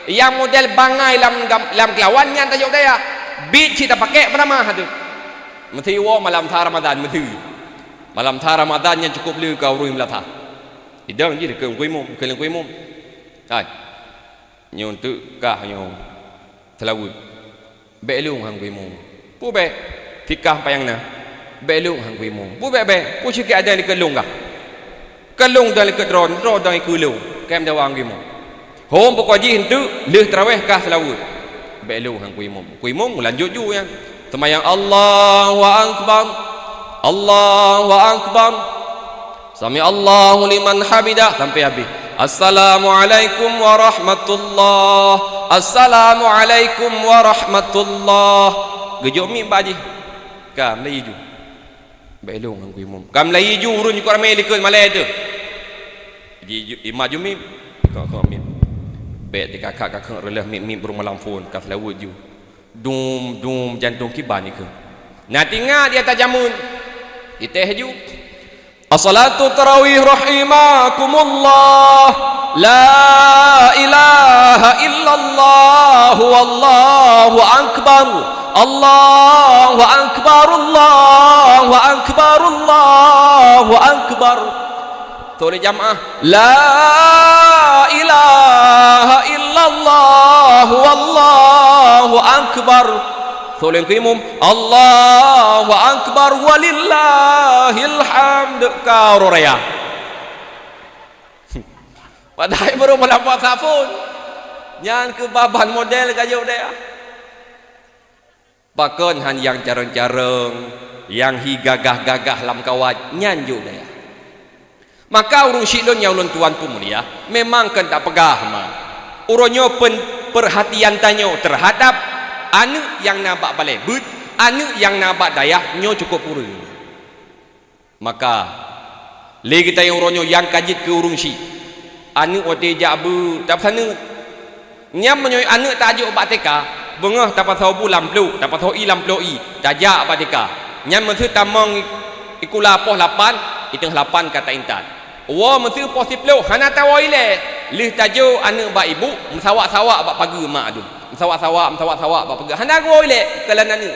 Nyang model bangai lam, lam keulawan nyan tajok dayah. Biet cit tapakèk meuramah teuh. Meusti woe malam sa Ramadhan, meusti. Malam sa Ramadhan nyan cukôp le ka ureueng meulasa. Idong jih keu imum, keu imum. Hai. Nyoe teuk kah nyoe seulaweuet. Bèk lôn han keu imum. Peue bèk? Tikah panyang na. Bèk lôn han keu imum. Peue bèk-bèk? Peue sikét adan dikeue lôn kah? Keu lôn dan dikeue droe, droe dan dikeue lôn. Kém dawa han keu imum. Hom pokok jih enteuk lheueh tarawèh kah seulaweuet. Bèk lôn han keu imum. Keu imum lanjut ju nyan. Seumayang Allahu Akbar. Allahu Akbar. Sami Allahu liman hamidah sampai habéh. Assalamualaikum warahmatullah. Assalamualaikum warahmatullah. Geujok miet bak jih. Ka meulayeue ju. Bèk lôn han keu imum. Ka meulayeue ju ureueng jikôt ramé likôt malèe teuh. Ji, ju, imat ju miet. Kok, kok miet. Bèk tika kak kakeueng reuloh miet-miet burung malam phôn ka seulaweuet ju. Dum, dum, jantông kiban ikeu. Na tingat di atas jameun. Iteh ju. As-salatu tarawih rahimakumullah. La ilaha illallah wallahu akbar. Allahu akbar, Allahu akbar, Allahu akbar. Toleh jamaah. La ilaha illallah wallahu akbar. Toleh keu imum. Allahu akbar walillahil hamd. Ka uroe raya. Padahai baru meulapat saphon. Nyan keu babah model ka jok deh. Pakon han nyang carông-carông, nyang hi gagah-gagah lam kawat, nyan jok dayah. Maka ureueng syiek lôn nyang ulôn tuan peumulia, memang kön tapeugah ma. Uroe nyoe pen-, perhatian tanyoe terhadap aneuk nyang na bak balèe beuet, aneuk nyang na bak dayah nyoe cukôp ureueng. Maka, lé geutanyoe uroe nyoe nyang ka jeuet keu ureueng syiek. Aneuk watèe jak beuet, tapeusaneut. Nyan meunyoe aneuk tajok bak TK, beungoh tapasoe bu lam plôk, tapasoe ie lam plôk ie, tajak bak TK. Nyan meuseu tamong i-, ikula poh lapan, i teungoh lapan ka taintat. Woe meuseu poh siplôh, hana tawoe ilèe. Lheueh tajok aneuk bak ibu, meusawak-sawak bak pageue mak dum. Meusawak-sawak, meusawak-sawak bak pageue. Hana geuwoe ilèe, kalon aneuk.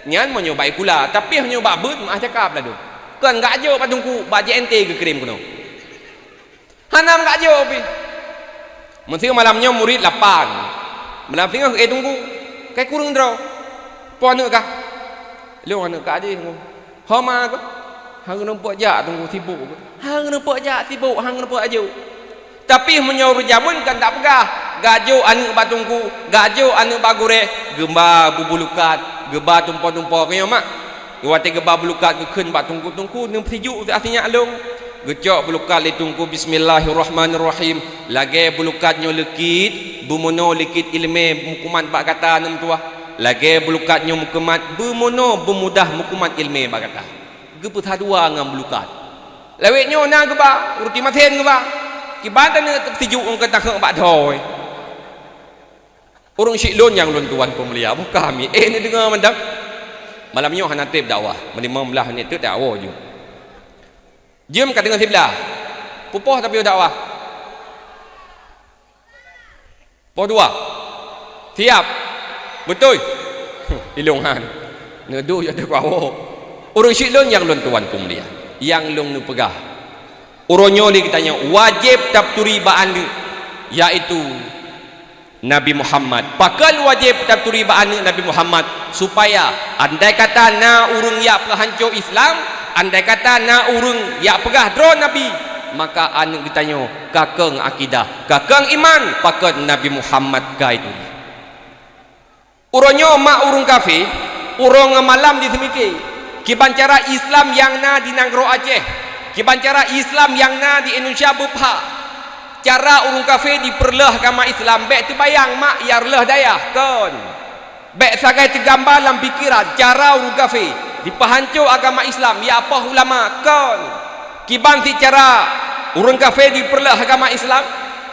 Nyan meunyoe bak ikula, tapi meunyoe bak beuet, meu'ah cakap ladôm. Kon geujok bak teungku, bak J N T geukirém keunoe. Hana geujok pih. Meuseu malam nyoe murit lapan. Malam singoh, "Eh, teungku, kai kureueng droe. Po aneuk kah?" "Lôn aneuk kah jih, teungku." "Ho ma kah?" "Han keuneuk jak, teungku, sibok." "Han keuneuk jak, sibok, han keuneuk jak." Tapi meunyoe ureueng jameun kan tapeugah, geujok aneuk bak teungku, geujok aneuk bak gurèe, geuba bu-bu lukat, geuba tumpo-tumpo keu nyoe mak. Watèe geuba bu lukat geukheun bak teungku, "Teungku, neupeusijuek asinyak lôn." Geucok bu lukat lé teungku, "Bismillahirrahmanirrahim." Lagèe bu lukat nyoe likit, beumeunoe likit ileumèe meukumat bak gata aneuk meutuwah. Lagèe bu lukat nyoe meukumat, beumeunoe beumudah meukumat ileumèe bak gata. Geupeusadua ngon bu lukat. Lawét nyoe na geuba, ruti masen geuba. Kiban taneuk teupeusijuek ngon keutakheun bak thoi. Ureueng syiek lôn nyang lôn tuan peumulia, boh kami, eh, neudeungoe mantong. Malam nyoe hana trép dakwah, meulima blaih menit teuk dakwah ju. Jeuem ka teungoh siblaih. Peupoh tapi dakwah. Poh dua. Siap. Beutôi. Ilong han. Neuduek ya teuka woe. Ureueng syiek lôn nyang lôn tuan peumulia. Nyang lôn neupeugah. Uroe nyoe lé geutanyoe wajéb tapeuturi bak aneuk, yaitu Nabi Muhammad. Pakon wajéb tapeuturi bak aneuk Nabi Muhammad? Supaya andai kata na ureueng jak peuhanco Islam, andai kata na ureueng jak peugah droe Nabi, maka aneuk geutanyoe ka keueng akidah, ka keueng iman, pakon Nabi Muhammad ka ituri. Uroe nyoe mak ureueng kafé, uroe ngon malam jiseumike. Kiban cara Islam nyang na di nanggroe Aceh, kiban cara Islam nyang na di Indonesia beupha. Cara ureueng kafé jipeureuloh agama Islam, bèk teubayang mak nyang reuloh dayah, kon. Bèk sagai teugamba lam pikeran cara ureueng kafé jipeuhanco agama Islam, ya poh ulama, kon. Kiban cit cara ureueng kafé jipeureuloh agama Islam?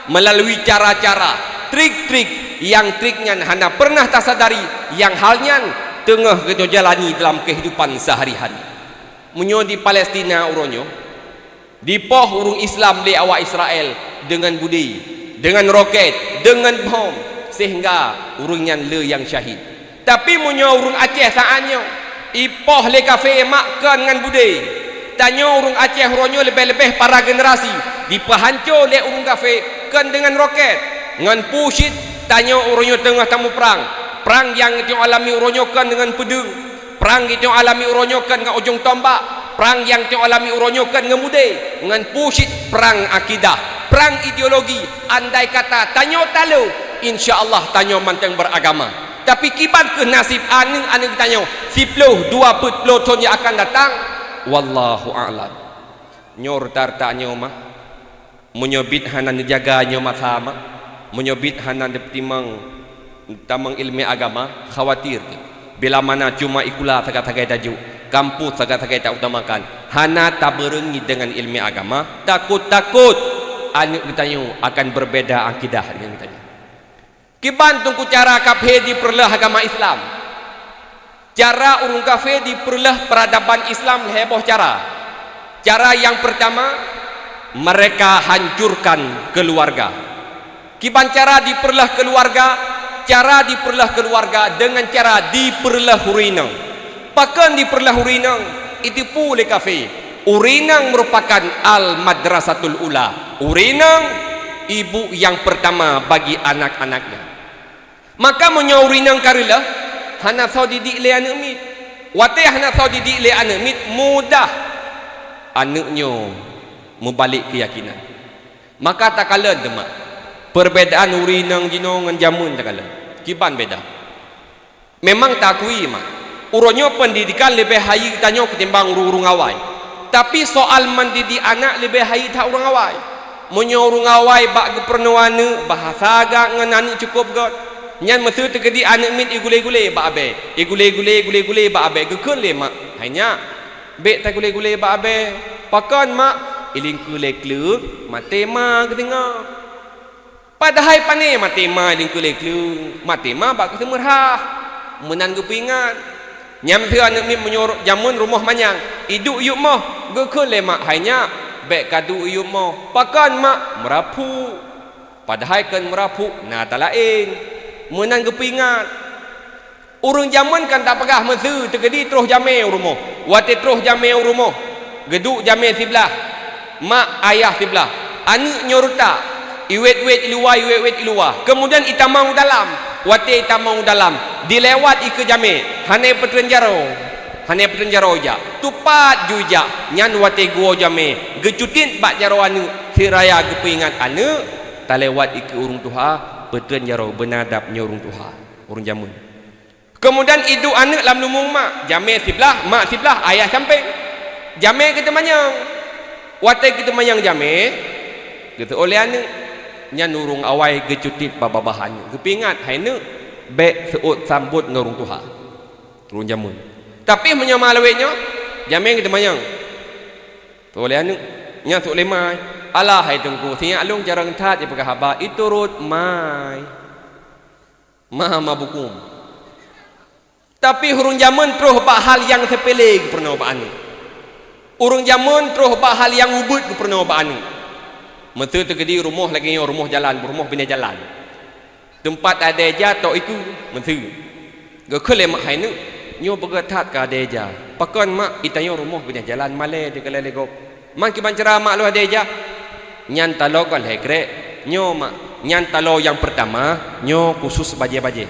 Meulalu cara-cara, trik-trik Nyang trik nyan hana pernah tasadari nyang hal nyan teungoh geutanyoe jalani dalam keuhidupan seuhari-hari. Meunyoe di Palestina uroe nyoe, dipoh ureuëng Islam lé awak Israel deungon budé, deungon roket, deungon bom, sehingga ureuëng nyan le nyang syahid. Tapi meunyoe ureuëng Aceh saát nyoe, ipoh lé kafé mak kon ngon budé. Tanyoe ureuëng Aceh uroe nyoe leubeh-leubeh para generasi dipeuhanco lé ureuëng kafé kon deungon roket. Ngon peue cit tanyoe uroe nyoe teungoh tamuprang. Prang nyang tanyoe alami uroe nyoe kon deungon peudeueng. Prang nyang tanyoe alami uroe nyoe kon ngon ujong tombak. Prang nyang tanyoe alami uroe nyoe kon ngon budé. Ngon peue cit prang akidah, prang ideologi. Andai kata tanyoe talo, insya Allah tanyoe mantong beragama. Tapi kiban kheueh nasib aneuëk-aneuëk tanyoe, siploh, dua peuet ploh thon nyang akan datang? Wallahu a'lam. Nyoe reuta-reuta nyoe mah. Meunyoe biet hana neujaga nyoe masa mah, meunyoe biet hana neutimang tamong iéleumé agama, khawatir kheueh. Bila mana cuma sikula sagai-sagai tajok, kampus sagai-sagai tautamakan, hana tabeureungi deungon iéleumé agama, takot-takot aneuëk geutanyoe akan berbeda akidah deungon geutanyoe. Kiban teungku cara kafé jipeureuloh agama Islam? Cara ureuëng kafé jipeureuloh peuradaban Islam lhée boh cara. Cara nyang peurtama, mereka hancurkan keuluwarga. Kiban cara jipeureuloh keuluwarga? Cara jipeureuloh keuluwarga deungon cara jipeureuloh ureuëng inong. Pakon jipeureuloh ureuëng inong? Jiteupeue lé kafé, ureuëng inong meurupakan al-madrasatul ula, ureuëng inong ibu nyang peurtama bagi anak-anaknya. Maka meunyoe ureuëng inong ka reuloh, hana soe didik lé aneuëk miet. Watée hana soe didik lé aneuëk miet, mudah aneuëk nyoe meubalek keuyakinan. Maka takalon teuma perbedaan ureuëng inong jinoe ngon jamén takalon. Kiban beda. Memang taakui mak, uroe nyoe peundidikan leubeh hayeu tanyoe keutimbang ureuëng-ureuëng awai. Tapi soal mendidik anak leubeh hayeu that ureuëng awai. Meunyoe ureuëng awai bak geupeurunoe aneuëk, bahasa gak ngon aneuëk cukôp gét, nyan meuseu teukeudi aneuëk miet igulé-gulé bak abée, igulé-gulé, gulé-gulé bak abée, geukheun lé mak, "Hai nyak, bék tagulé-gulé bak abée." "Pakon mak?" "Ilingkeue lé kleueng, maté ma geuteungoh." Padahai pané maté ma ilingkeue lé kleueng, maté ma bak geuseumeurhah, meunan geupeuingat. Nyan meuseu aneuëk miet meunyoe jamén rumoh manyang, iduek yup moh, geukheun lé mak, "Hai nyak, bék kaduek yup moh." "Pakon mak?" "Meuraphuek." Padahai kon meuraphuek na talaén, meunan geupeuingat. Ureuëng jamén kan tapeugah meuseu teukeudi troh jamé u rumoh. Watée troh jamé u rumoh, geuduek jamé siblaih, mak ayah siblaih, aneuëk nyoe reutak, iwét-wét iluwa, iwét-wét iluwa, keumudian itamong u dalam. Watée itamong u dalam, dilewat ikeue jamé, hana peutreun jaroe, hana peutreun jaroe ijak, tupat ju ijak. Nyan watée geuwoe jamé, geucutit bak jaroe aneuëk, siraya geupeuingat aneuëk, talewat ikeue ureuëng tuha, peutreun jaroe, beuna adab nyoe ureuëng tuha, ureuëng jamén. Keumudian iduek aneuëk lam lumueng mak, jamé siblaih, mak siblaih, ayah sampéng. Jamé geuteumanyong. Watée geuteumanyong jamé, geuseuôt lé aneuëk. Nyan ureuëng awai geucutit bak babah aneuëk, geupeuingat, "Hai neuëk, bék seuôt sambot ngon ureuëng tuha." Ureuëng jamén. Tapi meunyoe ma lawét nyoe, jamé geuteumanyong. Seuôt lé aneuëk, nyan seuôt lé mai. "Alah hai teungku, sinyak lôn jarang that jipeugah haba, iturot mai." Ma, ma bukon. Tapi ureuëng jamén troh bak hal nyang seupele geupeurunoe bak aneuëk. Ureuëng jamén troh bak hal nyang ubit geupeurunoe bak aneuëk. Meuseu teukeudi rumoh lagée nyoe, rumoh jalan, rumoh binéh jalan. Teumpat adée ja tok ikeue, meuseu. Geukheun lé mak, "Hai neuëk, nyoe beugét that ka adée ja." "Pakon mak?" "Itanyoe rumoh binéh jalan malée teukalon lé gob." "Man kiban cara mak lôn adée ja?" "Nyan taloe ka lhée krek." "Nyoe mak, nyan taloe nyang peurtama, nyoe khusos bajée-bajée.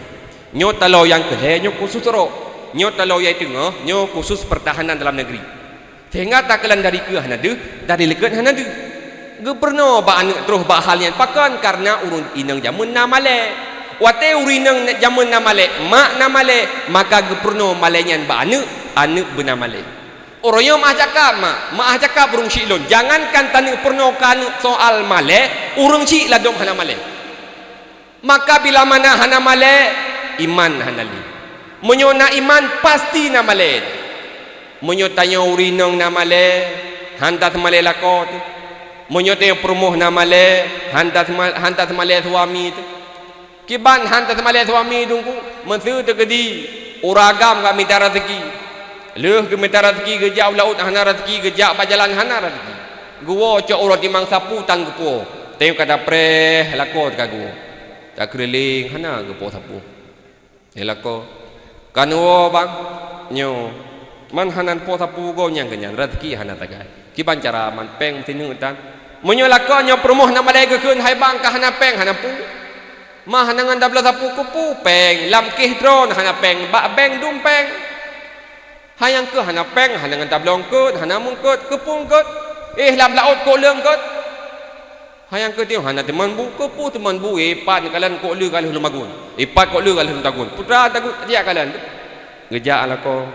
Nyoe taloe nyang keu lhée, nyoe khusos rok. Nyoe taloe nyang teungoh, nyoe khusos peurtahanan dalam negeri. Sehingga takalon dari keue hana deuh, dari likot hana deuh." Geupeurunoe bak aneuëk troh bak hal nyan. Pakon? Kareuna ureuëng inong jamén na malée. Watée ureuëng inong jamén na malée, mak na malée, maka geupeurunoe malée nyan bak aneuëk, aneuëk beuna malée. Uroe nyoe meu'ah cakap mak, meu'ah cakap ureuëng syiek lôn, jangankan taneuk peurunoe keu aneuëk soal malée, ureuëng syiek ladôm hana malée. Maka bila mana hana malée, iman hana lé. Meunyoe na iman, pasti na malée. Meunyoe tanyoe ureuëng inong na malée, han that malée lakoe teuh. Meunyoe tanyoe peurumoh na malée, han that ma-, han that malée suami teuh. Kiban han taseumalée suami Teungku, meuseu teukeudi ureueng agam ka mita raseuki. Lheueh geumita raseuki geujak u laôt hana raseuki, geujak bak jalan hana raseuki. Geuwoe cok uroe timang sapu tan geupuwoe. Teuk ka tapreh lakoe teuka geuwoe. Takeuliléng hana geupuwoe sapu. Lé lakoe, "Ka neuwoe, Bang?" "Nyoe." "Man hana neupuwoe sapu goe nyang keu nyan, raseuki hana sagai." Kiban cara man péng sineuk tan. Meunyoe lakoe nyoe peurumoh na malée geukheun, "Hai Bang, ka hana péng," hana pu. "Ma hana ngon tabloe sapu," keupeue péng, lam kéh droen hana péng, bak bank dum péng. Hai nyang keuh hana péng, hana ngon tabloe eungkôt, hana meungkôt, keupeue eungkôt. Eh, lam laôt kok le eungkôt. Hai nyang keuh teuh hana teuman bu, keupeue teuman bu, eh, pat neukalon kok le ka lheueh lôn magun. Eh, pat kok le ka lheueh lôn tagun. Putra tagun, jak kalon. Geujak lakoe,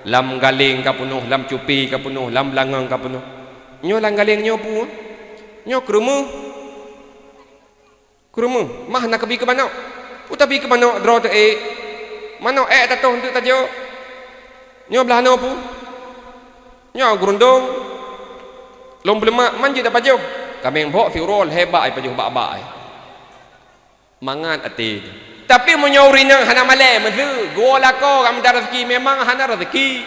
lam galeng ka peunoh, lam cupi ka peunoh, lam beulangöng ka peunoh. Nyoe lam galeng nyoe peue? Nyoe keureumeung. Keureumeung, mah na keubi keu manök. Utabi keu manök droe teuék. Manök ék tatoh eunteuk tajok. Nyoe blah noe peue? Nyoe geurundong. Lôn beuleumak man jeuet tapajoh. Kaméng bhok siuroe lhée bak ai pajoh bak-bak ai. Mangat até. Tapi meunyoe ureueng inong hana malée, meuseu geuwoe lakoe ka mita raseuki, memang hana raseuki.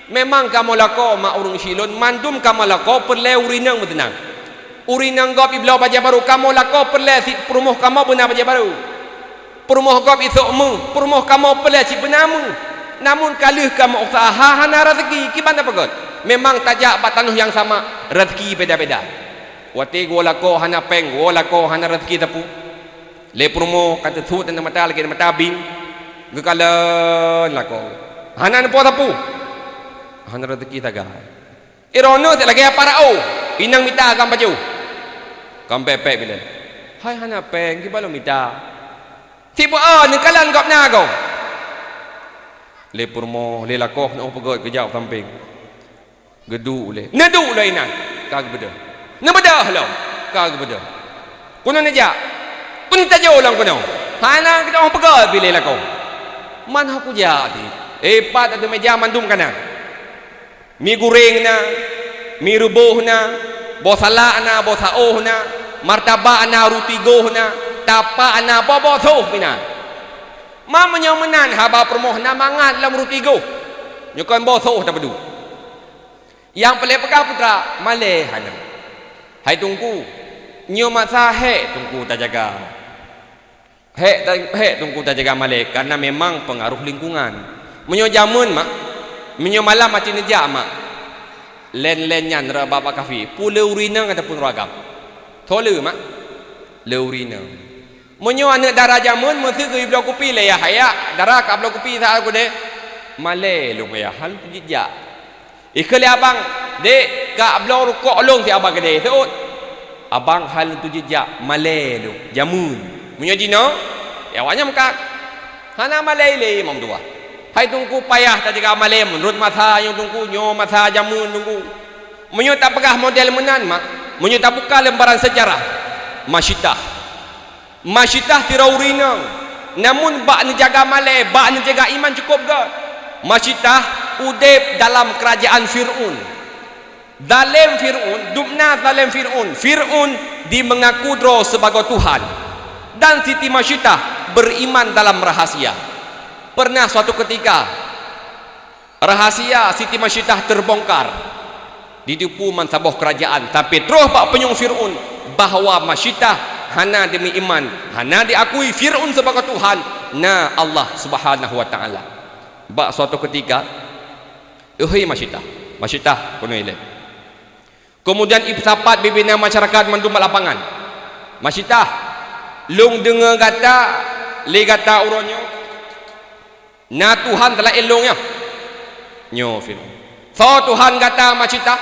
Memang kamoe lakoe mak ureueng syik lôn, mandum kamoe lakoe peureulée ureueng inong meuteunang. Ureueng inong gob ibloe bajée barô, kamoe lakoe peureulée sit peurumoh kamoe beuna bajée barô. Peurumoh gob isok meuh, peurumoh kamoe peureulée cit beuna meuh. Namun ka lheueh kamoe useuha hana raseuki, kiban tapeugét? Memang tajak bak tanoh nyang sama, raseuki beda-beda. Watée geuwoe lakoe hana péng, geuwoe lakoe hana raseuki sapu. Lé peurumoh ka teusuet aneuk mata lagée mata bing, geukalon lakoe. Hana neupuwoe sapu. Hana raseuki sagai. Iroh nyoe lagée apa rao, inong mita agam pajoh. Kampée pék bilée. Hai hana péng, kiban lôn mita. Sibu-, oh, neukalon gob na goe. Lé peurumoh, lé lakoe neupeugét geujak u sampéng. Geuduek lé. Neuduek lé inan. Ka geubeudôh. Neubeudôh lom. Ka geubeudôh. Keunoe neujak. Keunoe tajoe lom keunoe. Hana geudoh peugah bilé lakoe. Man ho kujak di. Eh, pat ateueh méja mandum ka na. Mi guréng na, mi reuboh na, boh salak na, boh saôh na, martabak na, ruti goh na, tapak na, boh-boh soh pih na. Ma meunyoe meunan haba peurumoh na mangat lom ruti goh. Nyoe kon boh soh tapeuduek. Nyang peureulée peugah putra, malée hana. Hai Teungku, nyoe masa hék Teungku tajaga. Hék ta-, hék Teungku tajaga malée, kareuna memang peungaroh lingkungan. Meunyoe jameun, mak, meunyoe malam aci neujak, mak, lén-lén nyan rot bak-bak kafe, peue le ureueng inong ataupun ureueng agam? Soe le, mak? Le ureueng inong. Meunyoe aneuëk dara jameun, meuseu geubloe kupi lé yah, "Ayah, dara ka bloe kupi sa keudeh." "Malée lôn, Ayah, hana teujieb jak." Ikheun lé abang, "Dek, ka bloe rukok lôn si abang keudeh, seuôt." "Abang hana teujieb jak, malée lôn, jameun." Meunyoe jinoe, ya awaknyan meukat. Hana malée lé meutuah. Hai Teungku, payah tajaga malée meunurot masa nyoe Teungku, nyoe masa jameun Teungku. Meunyoe tapeugah model meunan, mak, meunyoe tabuka lembaran sejarah, Masyitah. Masyitah sidroe ureueng inong, namun bak neujaga malée, bak neujaga iman cukôp göt. Masyitah udeb dalam keurajaan Fir'aun. Zalem Fir'aun, dubna zalem Fir'aun. Fir'aun di meungaku droe sibagoe Tuhan. Dan Siti Masyitah beriman dalam rahasia. Pernah suatu ketika, rahasia Siti Masyitah teubongkar. Jiteupeue man saboh keurajaan, sampai troh bak punyueng Fir'aun bahwa Masyitah hana dimeuiman, hana diakui Fir'aun sibagoe Tuhan, na Allah Subhanahu wa Ta'ala. Bak suatu ketika, "Euhei Masyitah, Masyitah," keunoe ilée. Keumudian ipeusapat bibina masyarakat mandum bak lapangan, "Masyitah, lôn deungoe gata, lé gata uroe nyoe, na Tuhan seulaén lôn nyoe." Nyoe Fir'aun. "Soe Tuhan gata, Masyitah?"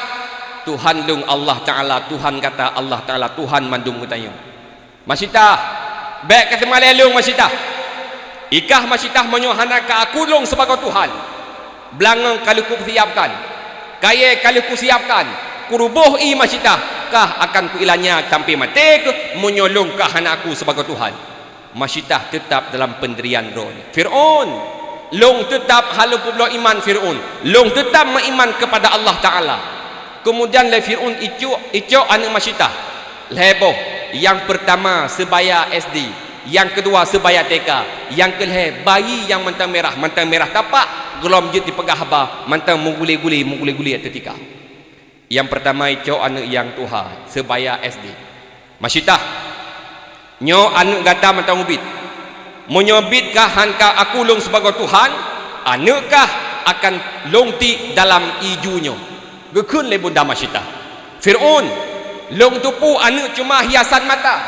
"Tuhan lôn Allah Ta'ala, Tuhan gata Allah Ta'ala, Tuhan mandum geutanyoe." "Masyitah, bék ka seumalée lôn, Masyitah. Ikah Masyitah meunyoe hana ka aku lôn sibagoe Tuhan. Beulangöng ka lheueh kusiapkan, kayée ka lheueh kusiapkan, kuruboh ié Masyitah, kah akan kuilanya sampai maté keuh meunyoe lôn ka hana aku sibagoe Tuhan." Masyitah teutap dalam peundirian droe. "Fir'aun, lôn teutap hana peubloe iman, Fir'aun. Lôn teutap meuiman keupada Allah Ta'ala." Keumudian lé Fir'aun icok, icok aneuëk Masyitah lhée boh, nyang peurtama Seubaya S D, Nyang keudua, seubaya T K. Nyang keulhèe, bayi nyang mantong mirah, mantong mirah tapak, gohlom jeuet jipeugah haba, mantong meuguli-guli, meuguli-guli ateueh tika. Nyang peurtama, icok aneuk nyang tuha, seubaya S D. Masyitah, nyoe aneuk gata mantong ubit. Meunyoe bit kah han ka aku lôn sibagoe Tuhan, aneuk kah akan lôn tiek dalam ié ju nyoe. Geukheun lé bunda Masyitah, "Fir'aun, lôn teupeu aneuk cuma hiasan mata,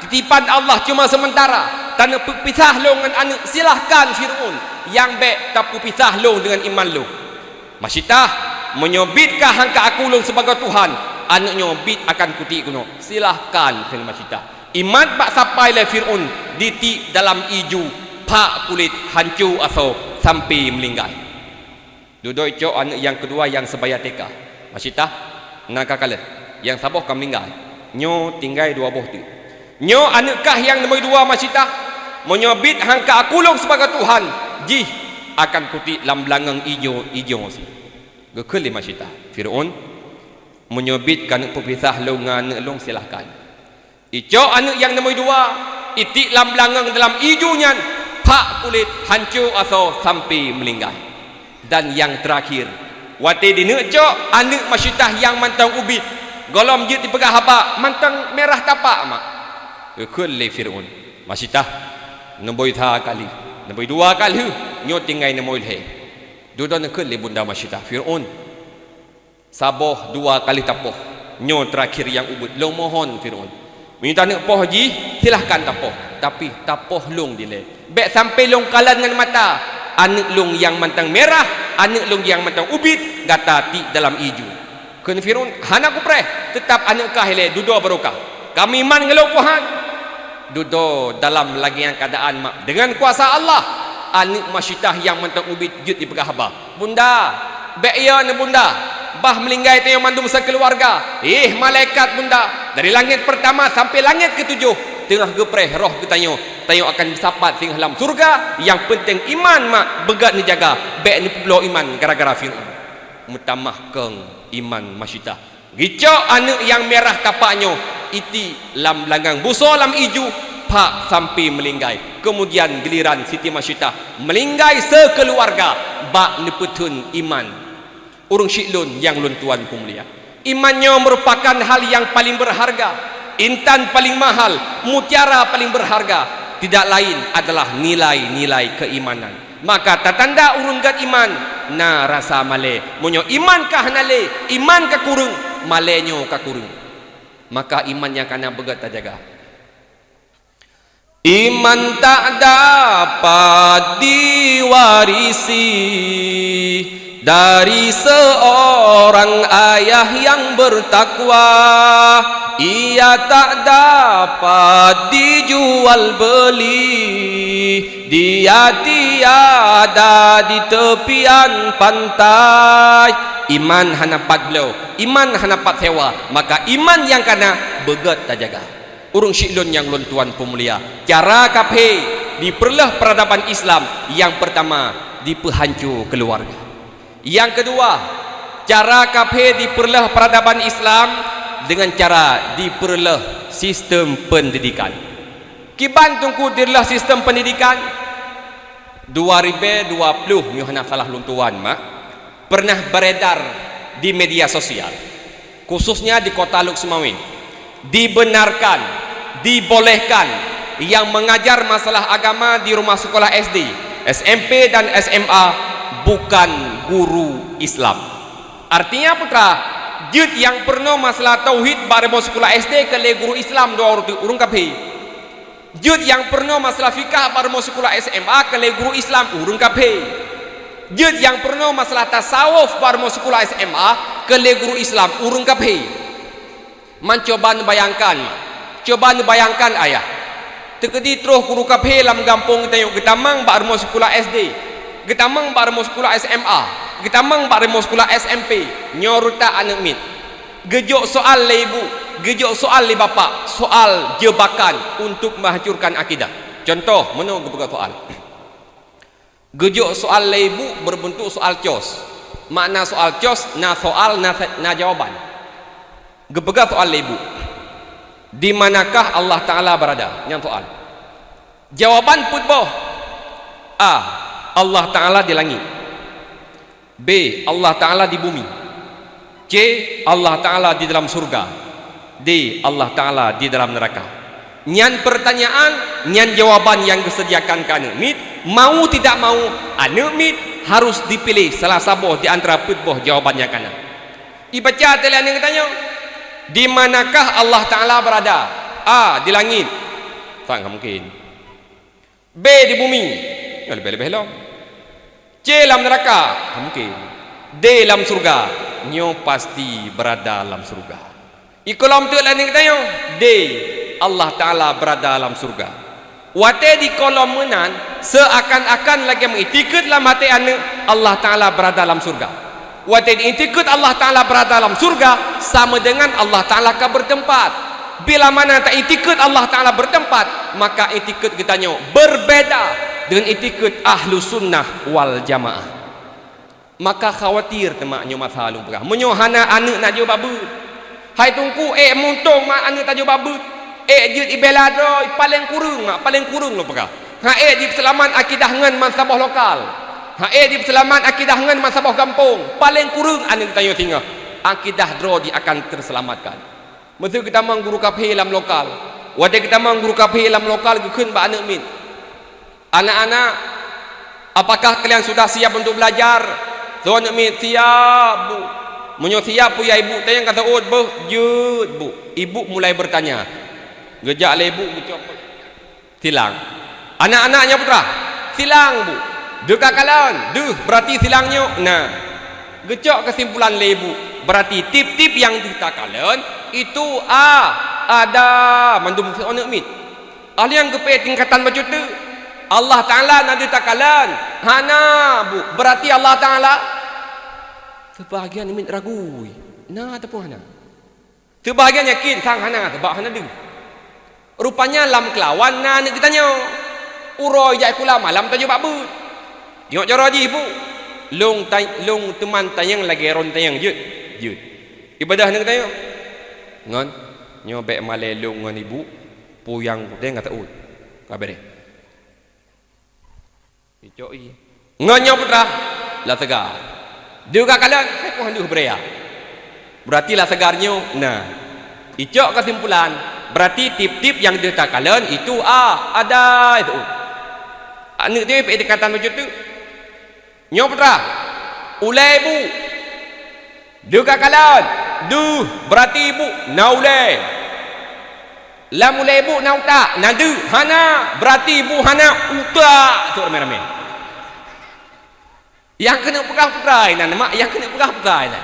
titipan Allah cuma seumeuntara, taneuk peupisah lôn ngon aneuk, silahkan Fir'aun, nyang bèk tapeupisah lôn deungon iman lôn." Masyitah, meunyoe bit kah han ka aku lôn sibagoe Tuhan, aneuk nyoe bit akan kutiek keunoe. Silahkan, kheun Masyitah. Imat bak sapai lé Fir'aun ditiek dalam ié ju, phak kulét, hanco asoe, sampai meulinggai. Dudoe icok aneuk nyang keudua nyang seubaya T K. Masyitah, na ka kalheuh, nyang saboh ka meulinggai. Nyoe tinggai dua boh teuk. Nyoe aneuk kah nyang neumoi dua, Masyitah. Meunyoe bit han ka aku lôn sibagoe Tuhan, jih akan kutiek lam beulangöng ijo-ijo si. Geukheun lé Masyitah, "Fir'aun, meunyoe bit kaneuk peupisah lôn ngon aneuk lôn, silahkan." Icok aneuk nyang neumoi dua, itiek lam beulangöng dalam ié ju nyan, phak kulét, hanco asoe, sampai meulinggai. Dan nyang teurakhir, watèe dineuk cok aneuk Masyitah nyang mantong ubit, gohlom jeuet jipeugah haba, mantong mirah tapak mak. Geukheun lé Fir'aun, "Masyitah, neumoi sa ka lheuh, neumoi dua ka lheuh, nyoe tinggai neumoi lhèe." Dudoe neukheun lé bunda Masyitah, "Fir'aun, saboh dua ka lheuh tapoh, nyoe teurakhir nyang ubit. Lôn mohon Fir'aun, meunyoe taneuk poh jih, silahkan tapoh, tapi tapoh lôn dilèe. Bèk sampai lôn kalon ngon mata, aneuk lôn nyang mantong mirah, aneuk lôn nyang mantong ubit, gata tiek dalam ié ju." Kheun Fir'aun, "Hana kupreh, teutab aneuk kah ilèe, dudoe barô kah. Ka meuiman ngon lôn peu han?" Dudoe dalam lagèe nyan keuadaan mak, deungon kuasa Allah, aneuk Masyitah nyang mantong ubit jeuet jipeugah haba, "Bunda, bèk yo neuh bunda, bah meulinggai tanyoe mandum sikeuluwarga. Éh malaikat bunda, dari langèt peurtama sampai langèt keutujoh, teungoh geupreh roh geutanyoe, tanyoe akan meusapat singoh lam syeuruga. Nyang peunteng iman mak beugèt neujaga, bèk neupeubloe iman gara-gara Fir'aun." Meutamah kong iman Masyitah. Geucok aneuk nyang mirah tapak nyoe, itiek lam beulangöng busoe lam ié ju, phak sampai meulinggai. Keumudian giliran Siti Masyitah meulinggai sikeuluwarga bak neupeutheun iman. Ureueng syik lôn nyang lôn tuan peumulia, iman nyoe meurupakan hal nyang paleng beurharga, intan paleng mahal, mutiara paleng beurharga, tidak laén adalah nilai-nilai keuimanan. Maka tatanda ureueng gèt iman, na rasa malèe. Meunyoe iman ka hana lé, iman ka kureueng, malèe nyoe ka kureueng. Maka iman nyang kana beugèt tajaga. Iman tak dapat diwarisi dari seorang ayah yang bertakwa. Ia tak dapat dijual beli. Dia tiada di tepian pantai. Iman hana pat bloe, iman hana pat sewa, maka iman nyang kana beugèt tajaga. Ureueng syik lôn nyang lôn tuan peumulia, cara kaphé dipeurleuh peuradaban Islam, nyang peurtama, dipeuhanco keuluwarga. Nyang keudua, cara kaphé dipeurleuh peuradaban Islam deungon cara dipeurleuh sistem peundidikan. Kiban Teungku dipeurleuh sistem peundidikan? Dua ribèe dua ploh nyoe hana salah lôn tuan mak, pernah beredar di media sosial, khususnya di kota Lhokseumawe, dibenarkan, dibolehkan yang mengajar masalah agama di rumah sekolah S D, S M P dan S M A bukan guru Islam. Artinya peue treuk? Jeuet nyang peurunoe masalah tauhid bak rumoh sekolah S D keu lé guru Islam dua ureueng teuk, ureueng kaphé. Jeuet nyang peurunoe masalah fikah bak rumoh sekolah S M A keu lé guru Islam, ureueng kaphé. Jeuet nyang peurunoe masalah tasawuf bak rumoh sekolah S M A keu lé guru Islam, ureueng kaphé. Man cuba neubayangkan, cuba neubayangkan ayah. Teukeudi troh guru kaphé lam gampông geutanyoe geutamong bak rumoh sekolah S D, geutamong bak rumoh sekolah S M A, geutamong bak rumoh sekolah S M P, nyoe reutak aneuk miet. Geujok soal lé ibu, geujok soal lé bapak, soal jebakan untuk menghancurkan akidah. Contoh, meunoe geupeugah soal. Geujok soal lé ibu berbentuk soal cos. Makna soal cos, na soal, na, na jawaban. Geupeugah soal lé ibu, "Di manakah Allah Taala berada?" Nyan soal. Jawaban peuet boh. A. Allah Ta'ala di langit. B. Allah Ta'ala di bumi. C. Allah Ta'ala di dalam surga. D. Allah Ta'ala di dalam neraka. Nyan pertanyaan, nyan jawaban nyang geuseudiakan keu aneuk miet. Mau tidak mau, aneuk miet harus dipiléh salah saboh di antara peuet boh jawaban nyang kana. Ibaca teuh lé aneuk geutanyoe, "Di manakah Allah Ta'ala berada?" A. Di langit. Sang mungkin. B. Di bumi. Nyoe leubeh-leubeh lom. C. Lam neraka. Mungkin. D. Lam surga. Nyoe pasti berada lam surga. Ikolom teuk lé aneuk geutanyoe. D. Allah Ta'ala berada lam surga. Watée di kolom meunan, seakan-akan lagée meuitikeuet lam até aneuk, Allah Ta'ala berada lam surga. Watée diitikeuet Allah Ta'ala berada lam surga, sama dengan Allah Ta'ala ka bertempat. Bila mana taitikeuet Allah Ta'ala bertempat, maka itikeuet geutanyoe berbeda dengan itikeuet Ahlus Sunnah wal Jamaah. Maka khawatir teuma nyoe masa lôn peugah. Meunyoe hana aneuk na jeuet bak beuet. Hai Teungku, ék muntong mak aneuk tajak bak beuet. Ék jeuet ibela droe, paleng kureueng mak, paleng kureueng lôn peugah. Ha ék jipeuseulamat akidah ngon bansaboh lokal. Ha ék jipeuseulamat akidah ngon bansaboh gampông, paleng kureueng aneuk tanyoe singoh akidah droe jih akan teuseulamatkan. Meuseu geutamong guru kafé lam lokal. Watée geutamong guru kafé lam lokal geukheun bak aneuk miet, "Anak-anak, apakah kalian sudah siap untuk belajar?" Soe aneuk miet, "Siap, Bu." "Meunyoe siap, peue ya ibu tanyong ka seuôt beuh?" "Jeuet, Bu." Ibu mulai bertanya. Geujak lé ibu geucok silang. "Anak-anak nyoe peue teuma?" "Silang, Bu." "Deuh ka kalon?" "Deuh, berarti silang nyoe na." Geucok keusimpulan lé ibu, berarti tieb-tieb nyang deuh takalon itu a, ada mandum soe aneuk miet. Alah nyang geupeu tingkatan bacut teuk, Allah Ta'ala na deuh takalon? Hana, Bu. Berarti Allah Ta'ala? Seubahagian miet ragu, na ataupun hana? Seubahagian yakin sang hana, sabab hana deuh. Rupanya lam keulawan na aneuk geutanyoe. Uroe jak sikula malam tajak bak beuet. Jingok jaroe jih, Bu. Lôn ta-, lôn teuman tanyong lagée droen tanyong jeuet. Jeuet. Ibadah aneuk geutanyoe. Ngon, nyoe bék malée lôn ngon ibu. Puyang kudeng ka taôt. Ka béréh. Icok i. Ngon nyoe peue teuma? Lam seugar. Deuh ka kalon, hai poh deuh beuraya. Berarti lam seugar nyoe na. Icok keusimpulan, berarti tieb-tieb nyang deuh takalon itu a, ada itu. Aneuk teuh peuikatan bacut teuk. Nyoe peue teuma? Ulée, Bu. Deuh ka kalon? Deuh, berarti ibu na ulée. Lam ulée ibu na utak? Na deuh. Hana, berarti ibu hana utak. Seuôt ramé-ramé. Nyang keuneuk peugah peue teuma inan, mak, nyang keuneuk peugah peue teuma inan.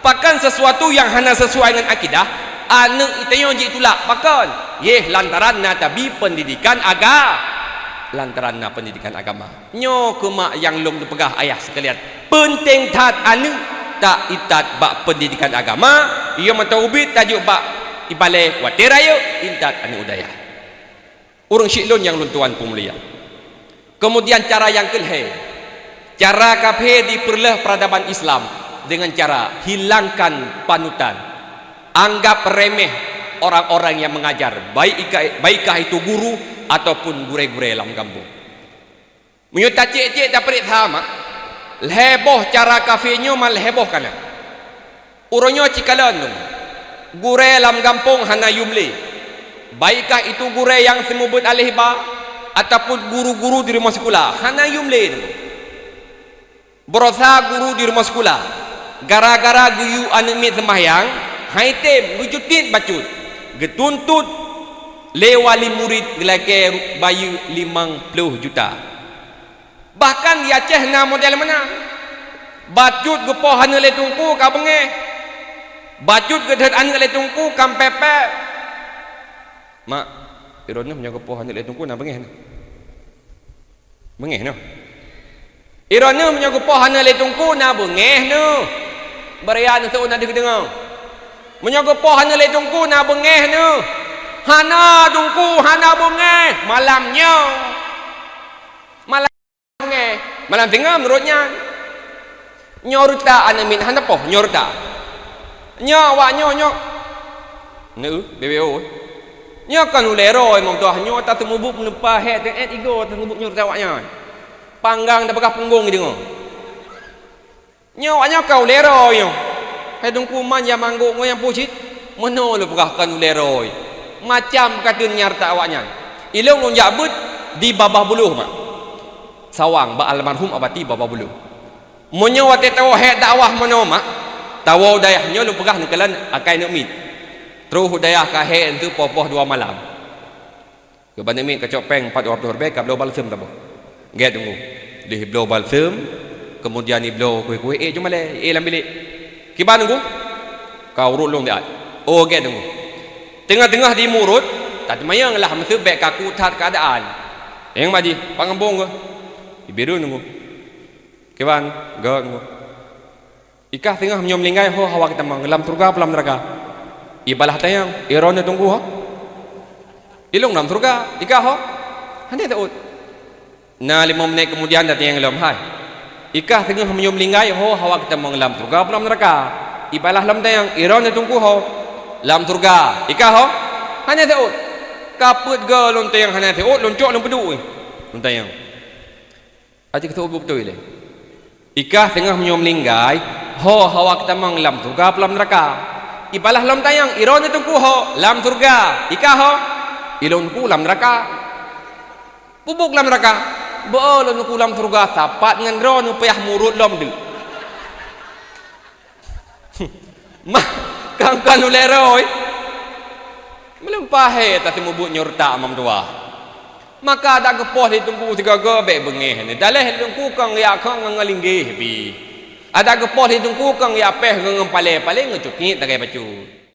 Pakon sesuatu nyang hana sesuai ngon akidah, aneuk geutanyoe jitulak. Pakon? Yeh, lantaran na tabi pendidikan aga-, lantaran na pendidikan agama. Nyoe keuh mak nyang lôn teupeugah ayah sekalian, peunteng that aneuk ta-, intat bak pendidikan agama, yoh mantong ubit tajak bak ibalée watée rayeuk intat aneuk u dayah. Ureuëng syiek lôn nyang lôn tuan peumulia. Keumudian cara nyang keulhée, cara kafé jipeureuloh peuradaban Islam deungon cara hilangkan panutan. Anggap remeh orang-orang yang mengajar, baik ika-, baik kah itu guru ataupun gurée-gurée lam gampông. Meunyoe tacék-cék tapeuriksa mak, lhée boh cara kafé nyoe mak lhée boh kana. Uroe nyoe cikalon nyoe, gurée lam gampông hana yum lé. Baik kah itu gurée nyang seumeubeuet aléh ba, ataupun guru-guru di rumoh sikula, hana yum lé nyoe. Beurosa guru di rumoh sikula, gara-gara geuyue aneuk miet seumahyang, hai tem geujutiet bacut, geutuntot lé wali murit geulakée bayeue limong ploh juta. Bahkan di Aceh na model meunan. Bacut geupoh aneuk lé teungku ka beungéh. Bacut geudhôt aneuk lé teungku ka pépék. Mak, droeneuh meunyoe geupoh aneuk lé teungku na beungéh nyoe. Beungéh nyoe. Droeneuh meunyoe geupoh aneuk lé teungku na beungéh nyoe. Beuraya neuseuôt na deuh geudeungoe. Meunyoe geupoh aneuk lé teungku na beungéh nyoe. Hana teungku, hana beungéh. Malam nyoe. Malam beungéh. Malam singoh meunurot nyan. Nyoe reuta aneuk miet hana poh, nyoe reuta. Nyoe awak nyoe, nyoe. Neu, B B O. Nyoe kon ulée roe, meutuah nyoe taseumeubeuet meuneupa hék teuet igoe taseumeubeuet nyoe reuta awaknyan. Panggang tapeugah punggong deungoe. Nyoe awaknyan ka ulée roe nyoe. Hai Teungku man nyang manggok ngon nyang pucit, meunoe lôn peugah kon ulée roe. Macam kateun nyang reuta awaknyan. Ilong lôn jak beuet di Babah Buloh mak. Sawang bak almarhum Abati Babah Buloh. Meunyoe watée tawoe hék dakwah meunoe mak, tawoe dayah nyoe lôn peugah neukalon akai neuk miet. Troh dayah ka hék eunteuk poh-poh dua malam. Keuban neuk miet kacok péng empat dua ploh ribée ka bloe balsem taboh. Gét Teungku. Lheueh bloe balsem, keumudian ibloe kueh-kueh éh cuma lé, éh lam bilék. Kiban Teungku? Ka urot lôn siat. Oh gét Teungku. Teungoh-teungoh di murot, tateumayang lah meuseu bék kaku that keuadaan. Nyang maji, pangambong ke? Ibireuen Teungku. Kiban, gét Teungku. Ikah singoh meunyoe meuninggai ho hawa geutamong, lam syeuruga peue lam neuraka? Ibalah tanyong, iron Teungku ho? Ilong lam syeuruga, ikah ho? Hana teuôt. Na limong menit keumudian datang nyang lom hai. Ikah singoh meunyoe meuninggai ho hawa geutamong lam syeuruga peue lam neuraka? Ibalah lom tanyong, iron Teungku ho? Lam syeuruga, ikah ho? Hana teuôt. Kapeuet go lôn tanyong hana teuôt, lôn cok lôn peuduek. Lôn tanyong. Aci keu beutôi lé. Ikah teungoh meunyoe meuninggai, ho hawa geutamong lam syeuruga peue lam neuraka? Ibalah lom tanyong, iron Teungku ho? Lam syeuruga. Ikah ho? Ilong Teungku lam neuraka. Pubuk lam neuraka. Beu lôn Teungku lam syeuruga sapat ngon droeneuh payah murot lom deuk. Mah, kan-kan ulée roe. Meuleumpah hé tateumeubeuet nyoe reutak meutuah. Maka adak geupoh lé Teungku sigoe-goe bék beungéh ni. Daleh Teungku kong yak kong ngon linggéh bi. Adak geupoh lé Teungku kong yak péh ngon palé-palé ngeucukit tagai bacut.